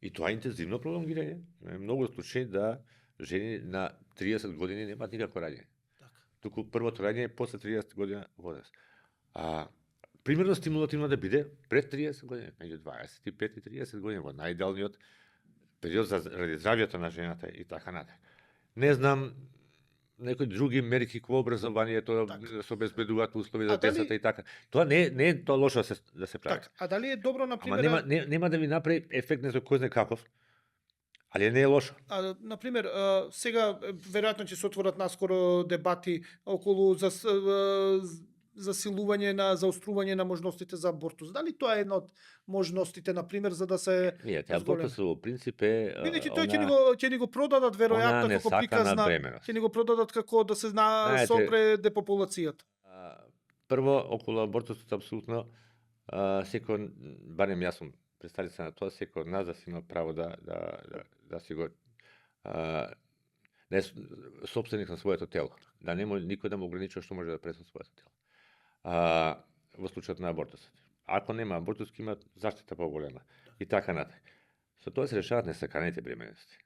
И тоа е интензивно пролонгирање. Има многу случаи да жени на 30 години немаат никакво раѓање. Така. Туку првото раѓање е после 30 година возраст. Примерно стимулативно да биде пред 30 години, меѓу 25 и 30 години, во најидеалниот период заради здравјето на жената и така натаму. Не знам некои други мерки во образованието, да се обезбедуваат услови за децата и така. Тоа не е тоа лошо да се прави. Така, а дали е добро, на Ама пример, нема да ви направи ефект не за кој знае каков, али не е лошо. на пример, сега веројатно ќе се отворат наскоро дебати околу засилување на заострување на можностите за абортус. Дали тоа е една од можностите, на пример, за да се Видете, абортусот во принцип е Бидејќи тој ќе ни го продадат веројатно како приказна, ќе ни го продадат како да се сопре депопулацијата. Прво, околу абортусот апсолутно секој, барем јас сум присталица на тоа, секој од нас да си има право да си го да е сопственик на своето тело, да не може никој да му ограничува што може да прави со своето тело. Во случајот на абортусот. Ако нема абортус, ќе има заштита поголема и така натаму. Со тоа се решаваат несаканите бременности.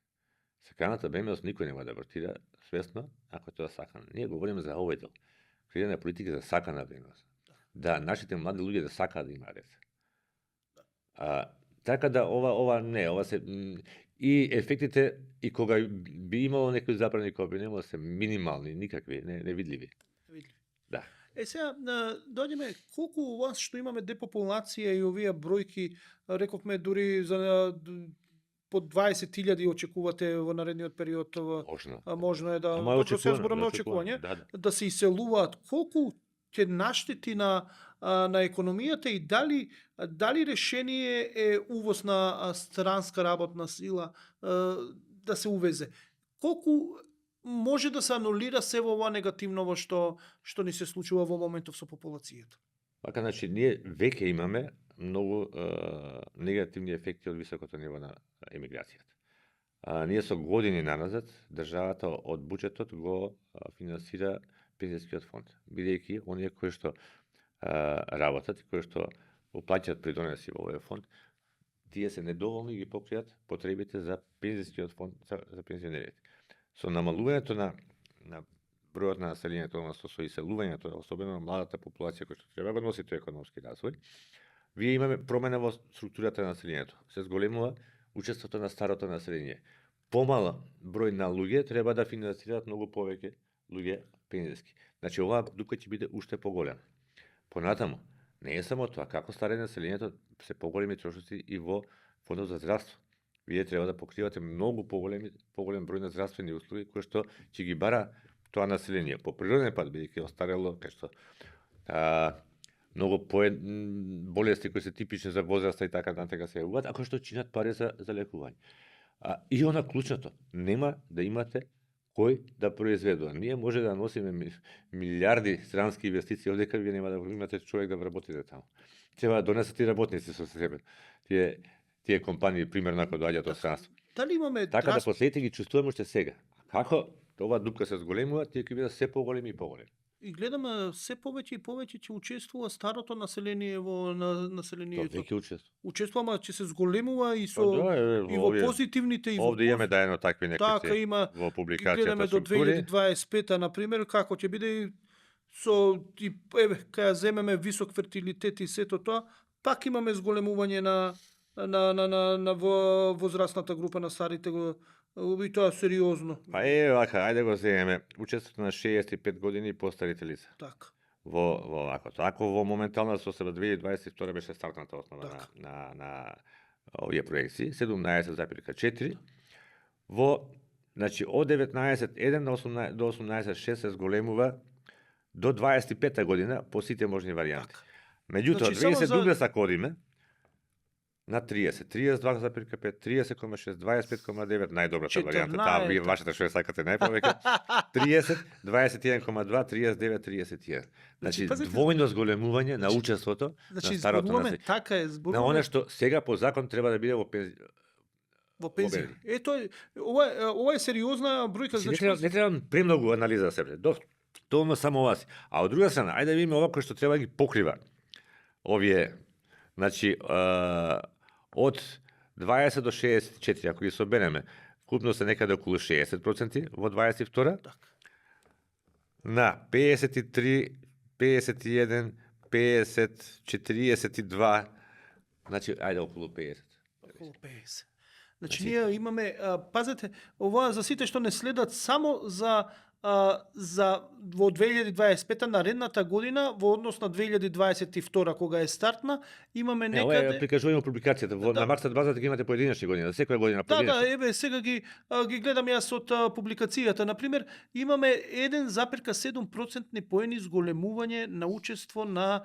Саканата бременост никој нема да абортира свесно, ако тоа сакано. Ние говориме за овој дел. Креирање на политика за сакана бременост. Да нашите млади луѓе да сакаат да имаат деца. Така да ова се и ефектите и кога би имало некои забрани, кога би немало, се минимални, никакви, невидливи. Да. Сега, дојдеме, колку вас што имаме депопулација и овие бројки, рековме дури за под 20.000 очекувате во наредниот период. Можно е да, точно се зборам на очекување, да се иселуваат. Колку ќе наштети на економијата и дали решение е увоз на странска работна сила да се увезе? Колку може да се анулира се ова негативно што ни се случува во моментов со популацијата? Така, значи, ние веќе имаме многу негативни ефекти од високото ниво на емиграцијата. Ние со години наназад државата од буџетот го финансира пензијскиот фонд, бидејќи оние кои што работат и кои што уплаќаат придонеси во овој фонд, тие се недоволни и ги покријат потребите за пензијскиот фонд за пензионерите. Со намалувањето на бројот на населението, односно со иселувањето, особено на младата популација која што треба да носи тој економски развој, вие имаме промена во структурата на населението. Се зголемува учеството на старото население. Помала број на луѓе треба да финансираат многу повеќе луѓе пензијски. Значи оваа дупка ќе биде уште поголема. Понатаму, не е само тоа, како старе населението, се поголеми трошоци и во фондот за здравство. Вие треба да покривате многу поголем број на здравствени услуги кои што ќе ги бара тоа население по природен пат, бидејќи остарело, кај што многу болести кои се типични за возраста и така натака се јавуваат, ако што чинат пари за лекување. И она клучното, нема да имате кој да произведува. Ние може да носиме милиарди странски инвестиции, одека вие нема да имате човек да вработите таму. Треба да донесат и работници со себе. Тие компании, примерно, ако доаѓаат од странство. Дали имаме така да последите ги чувствуваме уште сега. Како ова дупка се зголемува, тие ќе бидат се поголеми и поголеми. И гледаме се повеќе и повеќе ќе учествува старото население во населението. Тоа веќе учествува. Учествува, ќе се зголемува и и во позитивните и во овде имаме да едно такви некои има во публикацијата. Гледаме до 2025 на пример како ќе биде со кај земеме висок фертилитет и сето тоа, пак имаме зголемување на возрастната група на старите и тоа сериозно. Вака, ајде го земеме учеството на 65 години и постарите лица. Така. Во вакото. Ако во моментална состојба 2022 беше стартната основа на овие проекции, 17,4, значи од 19.1 до 18.6 се зголемува до 25 година по сите можни варијанти. Меѓутоа, 20 дубле сакодиме, на 30, 32,5, 30,6, 25,9, најдобрата варијанта, таа вие 14. вашата што ја сакате најповеќе, 30, 21,2, 39, 31. Значи, пазете, двојно зголемување на учеството Значи на старото зборуваме население. така е, На зборуваме оно што сега по закон треба да биде во пензија. во пензија. Обеди. Ова е сериозна бројка, Не значи треба, не треба премногу анализа за себе. Доволно само ова си. А од друга страна, ајде да видиме ова кој што треба да ги покрива овие, значи, од 20 до 64, ако ги собереме, вкупно се некаде околу 60% во 22 така. на 53, 51, 50, 42, значи, ајде околу 50. Околу 50. Значи- Значи ние имаме, пазете, ова за сите што не следат само за во 2025 наредната година во однос на 2022 кога е стартна, имаме Не, ова е некаде прикажуваме публикацијата. Да. На Марсат базата ги имате поединечни години, за секоја година Да, поединечни. еве сега ги гледам јас од публикацијата. Например, имаме 1,7% поени зголемување на учество на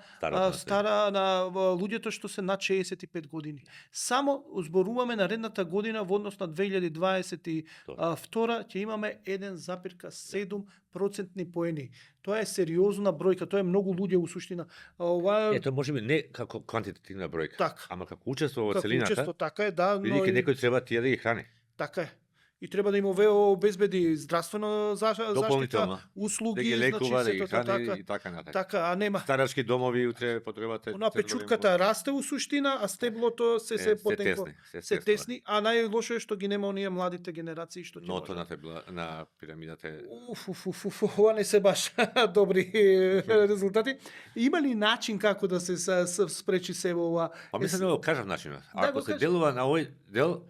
Старото на луѓето што се над 65 години. Само зборуваме наредната година во однос на 2022 ќе имаме 1,7% поени. Тоа е сериозна бројка, тоа е многу луѓе у суштина. Ова Ето, можеби не како квантитативна бројка, Така. ама како учество во како целината, учество така е, да, но бидејќи и- некој треба тие да ги храни. така е. И треба да им обезбеди здравствено заштита, Дополнително. Да услуги, ги лекува, да ги сето храни така. и така натаму. Така, а нема. Старачки домови утре потребате. Она печутката расте у суштина, а стеблото се потенко. тесни, Се тесни, а најлошо е што ги нема оние младите генерации што ќе Ното можат. на пирамидата е Ова не се баш добри резултати. Има ли начин како да се спречи се во ова? Па мислам да го кажав начинот. Да, Ако го се кажи. делува на овој дел,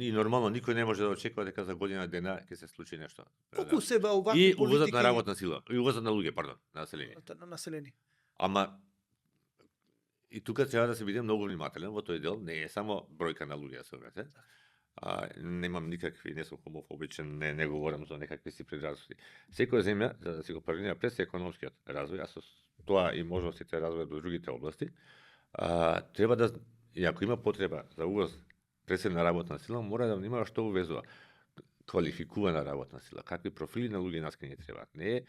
и нормално никој не може да очекува дека за година дена ќе се случи нешто. Колку се овакви И политики увозот на работна сила, и увозот на луѓе, пардон, на население. на население? Ама и тука треба да се биде многу внимателен во тој дел, не е само бројка на луѓе, се обрате. Немам никакви, не сум хомофобичен, не говорам за некакви си предрасуди. Секоја земја, за да си го паралелира пред економскиот развој, а со тоа и можностите развој до другите области, треба да, и ако има потреба за увоз пресебна работна сила, мора да внимава што увезува. Квалификувана работна сила, какви профили на луѓе нас ни требаат. Не е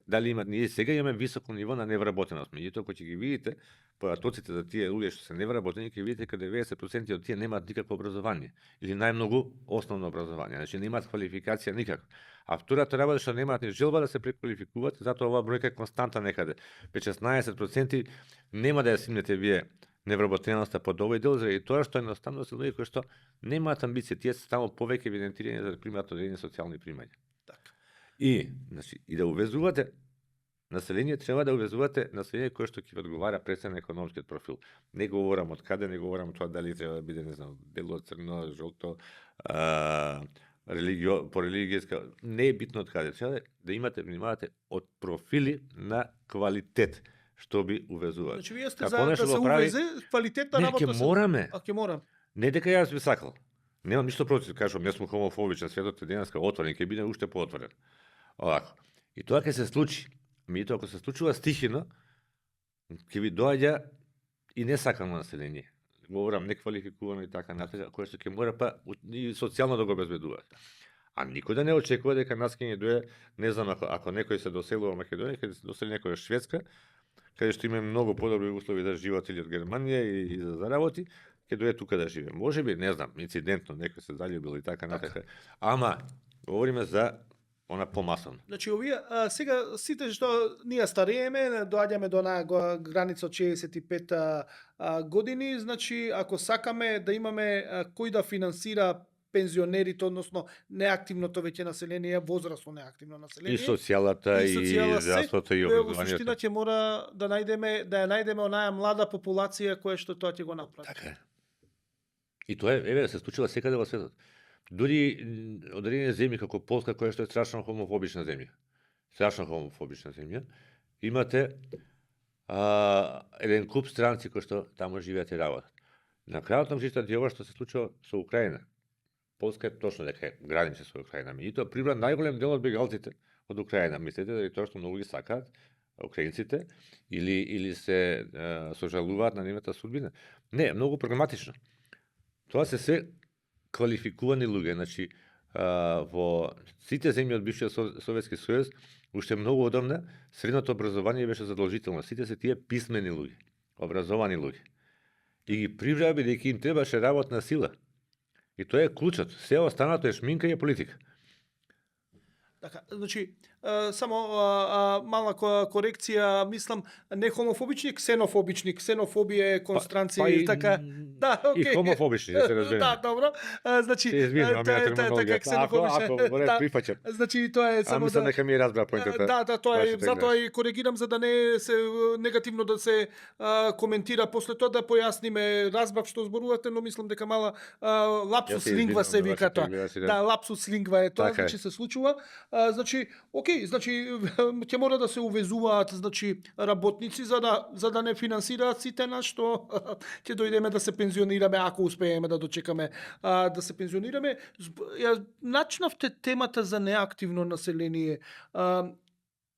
дали имат, ние сега имаме високо ниво на невработеност. Меѓутоа, кога ќе ги видите поdatоците за тие луѓе што се невработени, ќе видите дека 90% од тие немаат никакво образование или најмногу основно образование. Значи немаат квалификација никаква. А втората работа што немаат ни желба да се преквалификуваат, затоа оваа бројка е константа некаде. 16% нема да ја симнете вие невработеноста под овој дел, заради тоа што едноставно се луѓе кои што немаат амбиција, тие се само повеќе евидентирани за да примаат одредени социјални примања. Така. И, значи, и да увезувате население, треба да увезувате население кое што ќе одговара пред на економскиот профил. Не говорам од каде, не говорам тоа дали треба да биде, не знам, бело, црно, жолто, по религијска, не е битно од каде. Треба да имате, внимавате од профили на квалитет што би увезувале. Значи вие сте Како за да нешто се го прави- увезе квалитетна Не, работа. ќе мораме. А ќе морам. Не дека јас би сакал. Немам ништо против, кажам, не сум хомофобичен, светот е денеска отворен, ќе биде уште поотворен. Овако. И тоа ќе се случи. Меѓутоа, ако се случува стихино, ќе ви доаѓа и несакано население. Говорам неквалификувано и така натаму, кое што ќе мора па и социјално да го обезбедуваат. А никој да не очекува дека нас ќе ни дое, не знам, ако некој се доселува во Македонија, ќе се досели некој од Шведска, каде што има многу подобри услови за живот или од Германија и за заработи, ќе дое тука да живее. Можеби, не знам, инцидентно некој се заљубил и така натаму. Ама говориме за она помасовно. Значи овие сега сите што ние старееме, доаѓаме до на граница од 65 години, значи ако сакаме да имаме кој да финансира пензионерите, односно неактивното веќе население, возрасно неактивно население. И социјалата, и здравството, и Во образованието. суштина ќе мора да ја најдеме онаа млада популација која што тоа ќе го направи. Така е. И тоа еве се случува секаде во светот. Дури одредени земји како Полска, која што е страшно хомофобична земја. Страшно хомофобична земја. Имате еден куп странци кои што таму живеат и работат. На крајот на жизнта ова што се случува со Украина. Полска е точно дека е граниче со Украина. Меѓутоа прибра најголем дел од бегалците од Украина. Мислите дека тоа што многу ги сакаат украинците или се сожалуваат на нивната судбина. Не, многу прагматично. Тоа се се квалификувани луѓе, значи во сите земји од бившиот Советски сојуз уште многу одамна средното образование беше задолжително. Сите се тие писмени луѓе, образовани луѓе. И ги прибраа бидејќи им требаше работна сила. И тоа е клучот. Се останато е шминка и е политика. Така, значи, само мала корекција, мислам, не хомофобични, ксенофобични. Ксенофобија е констранција и така. Да, И окей. хомофобични, да се разбереме. Да, добро. Значи, Се извинувам, ја терминологија. Ако, Да, прифаќам. значи тоа е само мислам дека ми е разбра поентата. Да, тоа е, вашата затоа грешка. и коригирам за да не се негативно да се коментира после тоа, да појасниме, разбрав што зборувате, но мислам дека мала лапсус Јас се лингва се извинувам за вика вашите тоа. гледачи, да. Да, лапсус лингва е тоа, Така е. значи се случува. Значи, окей, значи ќе мора да се увезуваат, значи, работници за да не финансираат сите нас што ќе дојдеме да се пензионираме, ако успееме да дочекаме да се пензионираме. Ја начнавте темата за неактивно население.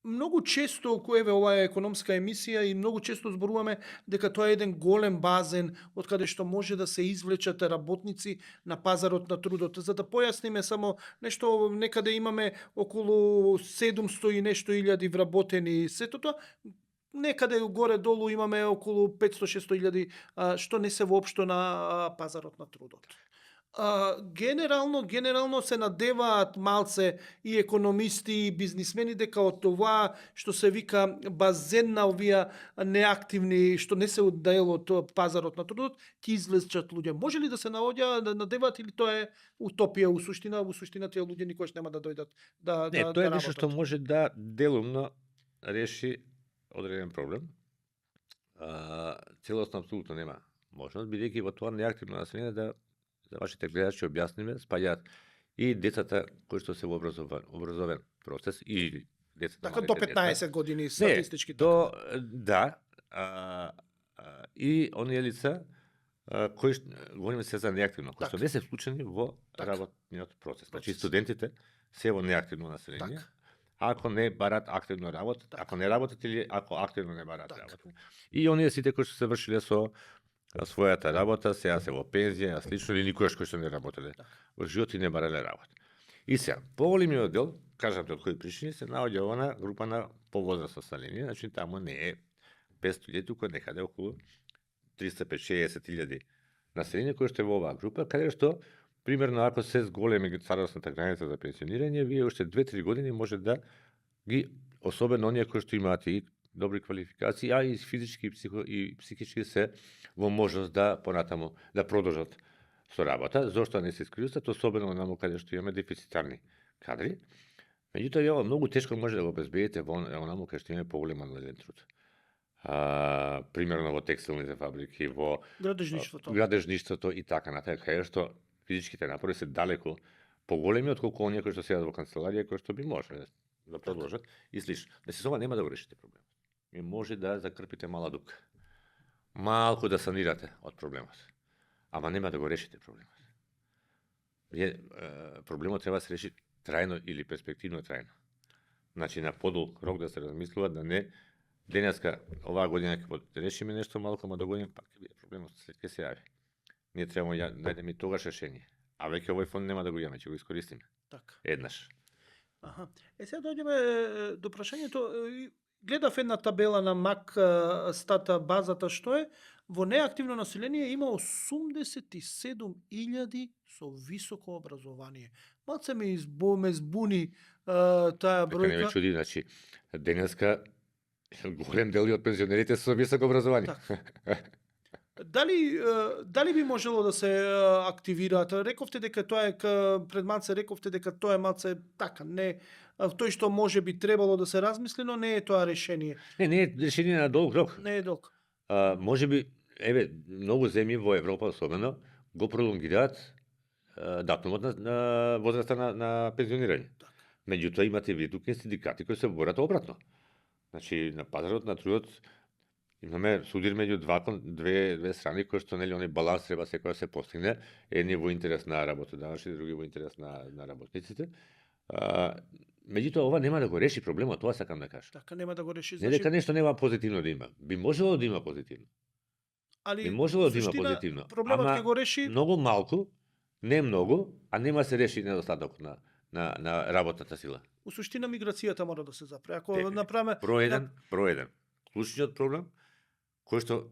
Многу често, еве ова е економска емисија и многу често зборуваме дека тоа е еден голем базен од каде што може да се извлечат работници на пазарот на трудот. За да појасниме само нешто, некаде имаме околу 700 и нешто илјади вработени сето тоа, некаде горе-долу имаме околу 500-600 илјади што не се воопшто на пазарот на трудот. Генерално се надеваат малце и економисти и бизнисмени дека од това што се вика базен на овие неактивни што не се дел од пазарот на трудот ќе излечат луѓе. Може ли да се да надеваат или тоа е утопија во суштина тие луѓе никош нема да дојдат Не, тоа е нешто што работат? може да делумно реши одреден проблем. Целосно апсолутно нема можност, бидејќи во тоа неактивно население да за вашите гледачи објасниме, спаѓаат и децата кои што се во образовен процес и децата Така малите до деца. 15 години статистички. До да, и оние лица кои говориме се за неактивно, кои што Така. не се вклучени во Така. работниот процес. Значи Процес. студентите се во неактивно население. Така. Ако не барат активно работа, Така. ако не работат или ако активно не барат Така. работа. И оние сите кои што се вршиле со својата работа, сега се во пензија, слично или никогаш кои што не работеле во живот и не барале работа. И сега, поголемиот дел, кажавте од кои причини, се наоѓа она група на повозрастно население, значи таму не е 500.000, туку некаде околу 350-60 илјади население кои што е во оваа група, каде што примерно ако се зголеми старосната граница за пенсионирање, вие уште 2-3 години може да ги, особено оние кои што имаат и добри квалификации, а и физички и психички се во можност да понатаму да продолжат со работа, зошто не се искористат, особено наму каде што имаме дефицитарни кадри. Меѓутоа, ја многу тешко може да го обезбедите во онаму каде што имаме поголем ануелен труд. Примерно во текстилните фабрики, во градежништвото и така натаму, каде што физичките напори се далеку поголеми отколку оние кои што седат во канцеларија, кои што би можеле да продолжат и слично. Значи, со ова нема да го решите проблемот. И може да закрпите мала дупка. Малку да санирате од проблемот. Ама нема да го решите проблемот. Проблемот треба да се реши трајно или перспективно трајно. Значи, на подолг рок да се размислува, да не денеска, оваа година ќе решиме нешто малку, ама до година пак ќе биде проблемот, след ќе се јави. Ние треба да најдеме и тогаш решение. А веќе овој фонд нема да го имаме, ќе го искористиме. Така. Еднаш. Аха. Сега дојдеме до прашањето. Гледав една табела на МАК стата базата што е во неактивно население има 87.000 со високо образование. Малце ме збуни таа Така не ме бројка. чуди, значи денеска голем дел од пензионерите се со високо образование. Дали би можело да се активираат? Рековте дека тоа е пред малце рековте дека тоа е малце така, не тој што може би требало да се размисли, но не е тоа решение. Не е решение на долг рок. Не е долг. Може би, еве, многу земји во Европа особено го пролонгираат датумот на возраста на пензионирање. Меѓутоа имате видуки синдикати кои се борат обратно. Значи на пазарот на трудот имаме судир меѓу две страни кои што нели оној баланс треба секој да се постигне, едни во интерес на работодавачите, други во интерес на работниците. Меѓутоа ова нема да го реши проблемот, тоа сакам да кажам. Така нема да го реши, Не дека нешто нема позитивно да има. Би можело да има позитивно. Би али можело во да има суштина позитивно. проблемот ќе Ама го реши многу малку, не многу, а нема се реши недостатокот на работната сила. у суштина миграцијата мора да се запре. Ако Дефинитивно. направиме Број еден. Клучниот проблем, кој што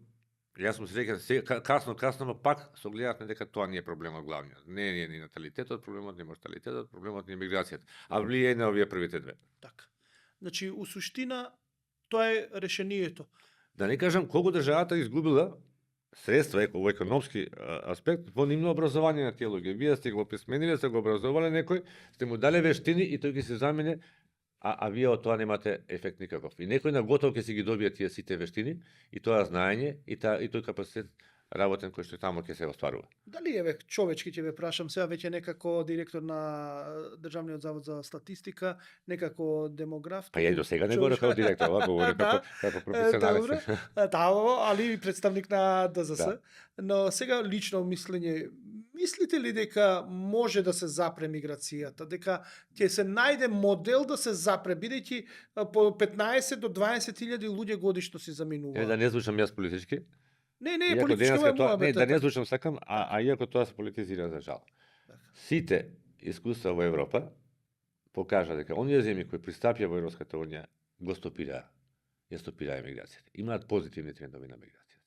јас сум среќен касно, но пак се гледавме дека тоа не е проблемот главниот. Не е ни наталитетот, проблемот не е морталитетот, проблемот не е миграцијата. А влијае на овие првите две. така. Значи у суштина тоа е решението. Да не кажам колку државата изгубила средства во економски аспект во нивно образование на тие луѓе. Вие сте го писмениле, сте го образовале некој, сте му дале вештини и тој ќе се замене, а вие од тоа немате ефект никаков. И некој на готов ќе си ги добие тие сите вештини и тоа знаење и тој капацитет работен кој што таму ќе се остварува. Дали еве човечки ќе ве прашам сега веќе некако директор на Државниот завод за статистика, некако демограф. Па ја и до сега не говорев како директор, ова говорев како професионалист. Али представник на ДЗС. Да. Но сега лично мислење, мислите ли дека може да се запре миграцијата, дека ќе се најде модел да се запре, бидејќи по 15 до 20.000 луѓе годишно си заминуваат? Да не звучам јас политички. Не, Иако политичко денеска е тоа, моја да не звучам сакам, а иако тоа се политизира за жал. Сите искуства во Европа покажа дека оние земји кои пристапија во Европската унија го стопираа, ја стопираа емиграцијата. Имаат позитивни трендови на миграција.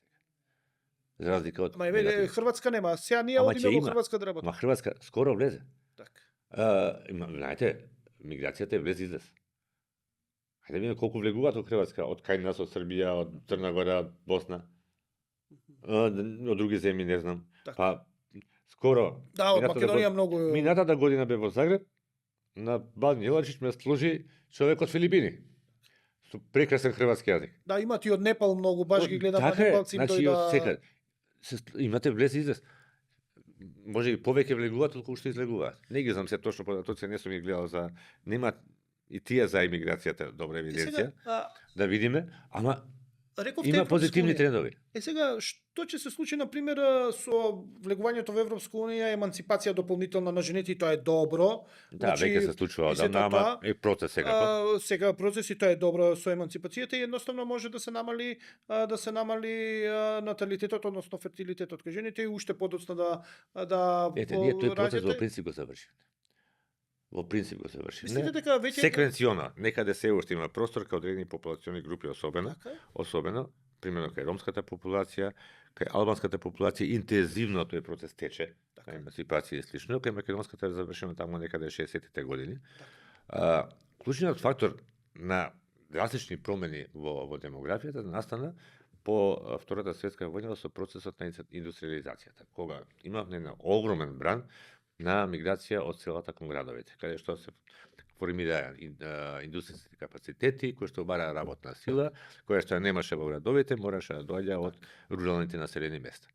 За разлика од Ама еве Хрватска нема. Сега ние Ама одиме ќе во има. Хрватска да работиме. Ма Хрватска скоро влезе. Така. Знаете, миграцијата е влез излез. Хајде да видиме колку влегуваат од Хрватска, од кај нас, од Србија, од Црна Гора, од Босна. Од други земји не знам. Така. Па скоро Да, од Македонија многу. Минатата година бе во Загреб, на Бан Јелачич ме служи човек од Филипини. Со прекрасен хрватски јазик. Да, имат и од Непал многу, баш ги гледам на Така е, непалци им значи тој од да. секаде. Имате влез и излез. Може и повеќе влегуваат отколку што излегуваат. Не ги знам се точно податоци, не сум ги гледал за немаат и тие за емиграцијата добра евиденција. Да видиме, ама Рековте има Европска позитивни унија. трендови. Сега, што ќе се случи, например, со влегувањето во Европска унија, емансипација дополнителна на жените, и тоа е добро. Да, веќе се случува и сето одамна, ама тоа, е процес сега. Сега процеси тоа е добро со емансипацијата и едноставно може да се намали наталитетот, односно фертилитетот кај жените и уште подоцна да Ете, ние тој процес во раѓате. принцип го завршивме. Во принцип го завршивме. Мислите дека веќе Секвенциона, некаде се уште има простор кај одредени популациони групи особено, примерно кај ромската популација, кај албанската популација, интензивно тој процес тече, кај емансипација и слично, кај македонската е завршено таму некаде 60-тите години. Клучниот фактор на драстични промени во демографијата настана по Втората светска војна со процесот на индустриализацијата, кога имавме на огромен бран на миграција од селата кон градовите, каде што се формираа индустријски капацитети, кои што бараа работна сила, која што немаше во градовите, мораше да доаѓа од руралните населени места.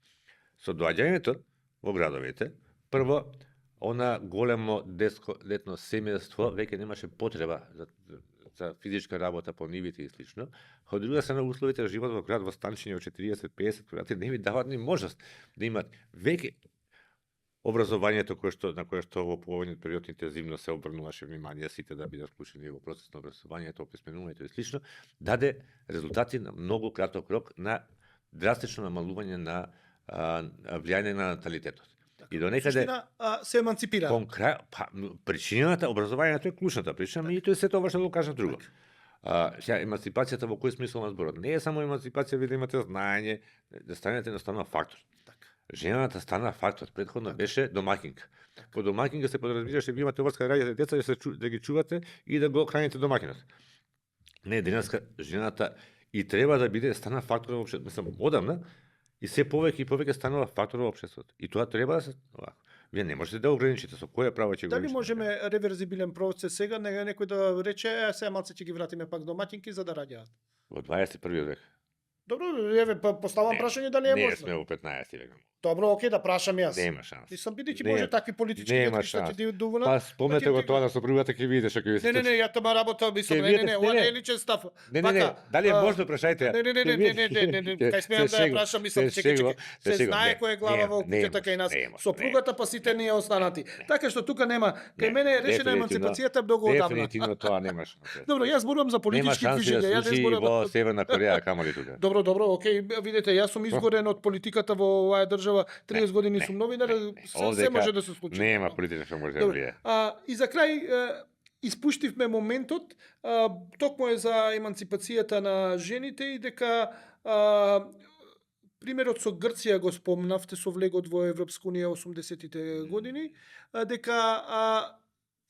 Со доаѓањето во градовите, прво, она големо детно семејство веќе немаше потреба за физичка работа по нивите и слично. Од друга страна, условите за живот во град во станчиња од 40-50 квадрати не ви даваат ни можност да имат веќе образованието на кое што во повојниот период интензивно се обрнуваше внимание сите да бидат вклучени во процес на образованието, описменувањето и слично, даде резултати на многу краток рок на драстично намалување на влијање на наталитетот. И до некаде се емансипира. Причината образованието е клучната причина, и тоа се тоа што го кажа друго. Сега емансипацијата во кој смисол на зборот? Не е само емансипација ви да имате знаење, да станете едноставно фактор. Жената стана фактор, предходно беше домакинка. По домакинка се подразбираше ви имате врска да раѓате деца да ги чувате и да го храните домакинот. Не, денеска жената и треба да биде стана фактор во општеството. Мислам, одамна и се повеќе и повеќе станува фактор во општеството. И тоа треба да се овако. Вие не можете да ограничите, со кое право ќе го Дали ограничите? можеме реверзибилен процес сега, некој да рече, сега малце ќе ги вратиме пак домакинки за да раѓаат? Во 21 век. Добро, еве поставам прашање дали е Не можно. сме во 15 век. Добро, окей, да прашам јас. Нема шанс. Мислам, бидејќи Не- може такви политички нема детки што ќе шанс. ти доволат. Па спомнете ќе го ти тоа на сопругата, ќе видите што ќе ви се Не, случи. ја тоа работа, мислам, Ќе не, видите, ова не, не е личен став. Не, Вака, дали е а, можно, прашајте ја. Не, кај смеам да ја прашам, мислам, чекај, се знае кој е глава во куќата кај нас. Сопругата па сите ние останати. Така што тука нема, кај мене е решена еманципацијата многу одамна. Дефинитивно тоа нема шанс. Добро, јас зборувам за Нема политички шанси движења, да ја не случи зборувам. во Северна Кореја, камали тука. Добро, окей, видете, јас сум изгорен од политиката во оваа држава, 30 години сум новинар, се може да се случи. Нема политика што може да Добро. влие. И за крај испуштивме моментот, токму е за еманципацијата на жените и дека примерот со Грција го спомнавте со влегот во Европска унија 80-тите години, дека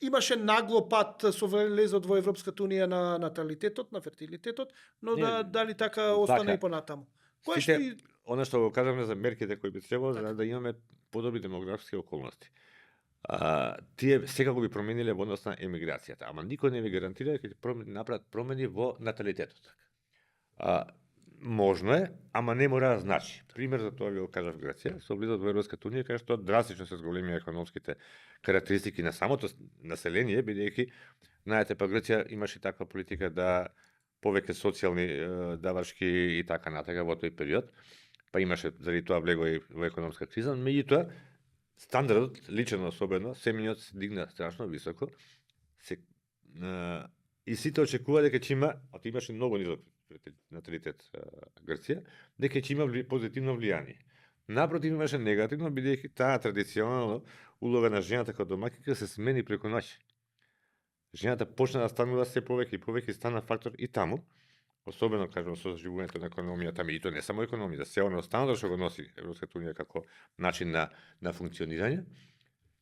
имаше нагло пат со влезот во Европската унија на наталитетот, на фертилитетот, но дали така остана и понатаму. Кој што Она што го кажавме за мерките кои би требало за да имаме подобри демографски околности. Тие секако би промениле во однос на емиграцијата, ама никој не ви гарантира дека ќе направат промени во наталитетот. Можно е, ама не мора да значи. Пример за тоа ви го кажав Грција, со влизот во Европската унија, кај што драстично се зголеми економските карактеристики на самото население, бидејќи, знаете, па Грција имаше таква политика да повеќе социјални давачки и така натака во тој период, па имаше заради тоа влего и во економска криза, меѓутоа стандардот, личен особено, семењот се дигна страшно високо, и сите очекува дека ќе има, а тоа имаше многу низок наталитет Грција, дека ќе има позитивно влијание. Напротив, имаше негативно, бидејќи таа традиционална улога на жената како домаќинка се смени преку ноќ. Жената почна да станува се повеќе и повеќе, стана фактор и таму, особено, кажам, со заживувањето на економијата, и тоа не само економија, се оно останало што го носи Европската унија како начин на функционирање,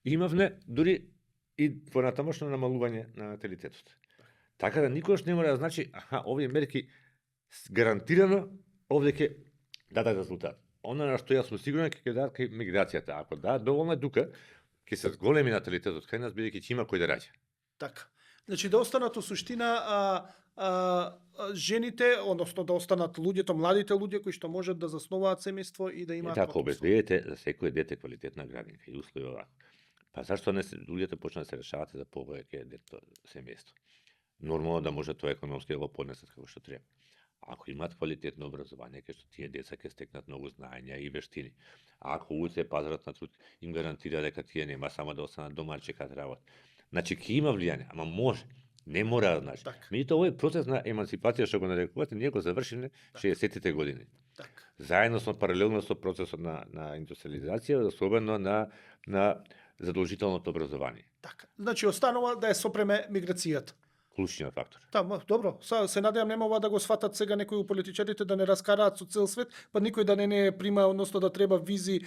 имавме дури и понатамошно намалување на наталитетот. Така да никош не мора да значи, овие мерки гарантирано овде ќе дадат резултат. Она на што јас сум сигурен ќе дадат кај миграцијата. Ако да, доволно е тука, ќе се зголеми наталитетот кај нас, бидејќи ќе има кој да раѓа. Така. Значи да останат у суштина жените, односно да останат луѓето, младите луѓе кои што можат да засноваат семејство и да имаат Така обезбедите за секој дете квалитетна градинка и услови овако. Па зашто не луѓето почнат да се решават за повеќе дете семејство? Нормално да може тоа економски да го поднесат како што треба. Ако имаат квалитетно образование, кај што тие деца ќе стекнат многу знаења и вештини. Ако уце пазарот на труд им гарантира дека тие нема само да останат дома чекаат работа. Значи ќе има влијание, ама може. Не мора да значи. Меѓутоа овој процес на еманципација што го нарекувате, ние го завршиле 60-тите години. Заедно со паралелно со процесот на индустриализација, особено на задолжителното образование. Така. Значи останува да е сопреме миграцијата. Клучниот фактор. Добро. Се надевам нема ова да го сватат сега некои политичарите да не раскараат со цел свет, па никој да не прима, односно да треба визи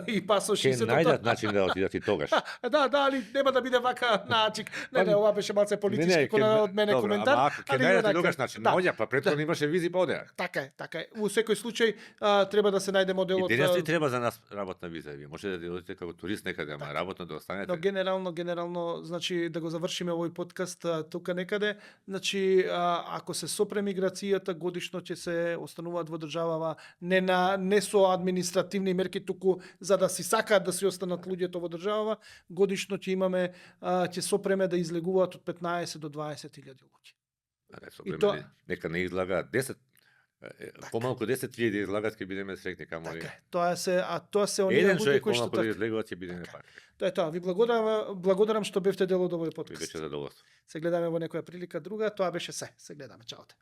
и пасоши и се тоа. Ќе најдат начин да отидат и тогаш. Али нема да биде вака начик. Не, ова беше малце политички од мене коментар. Ќе најдат тогаш начин. Наоѓа, па претходно имаше визи па одеа. Така е. Во секој случај треба да се најде моделот. И денес треба за нас работна виза. Вие можете да одите како турист некаде, ама работно да останете. Но генерално, значи да го завршиме овој подкаст тука некаде. Значи, ако се сопре миграцијата, годишно ќе се остануваат во државава не со административни мерки, туку за да си сакаат да си останат луѓето во државава, годишно ќе имаме, ќе сопреме да излегуваат од 15 до 20.000 луѓе. Нека не излагаат 10, помалку 10.000 излагат, ќе бидеме среќни, камоли. Тоа се оние луѓе кои што помалку да излегуваат, ќе бидеме пак. Тоа е тоа. Ви благодарам што бевте дел од овој подкаст. Беше задоволство. Се гледаме во некоја прилика друга, тоа беше се. Се гледаме, чаоте.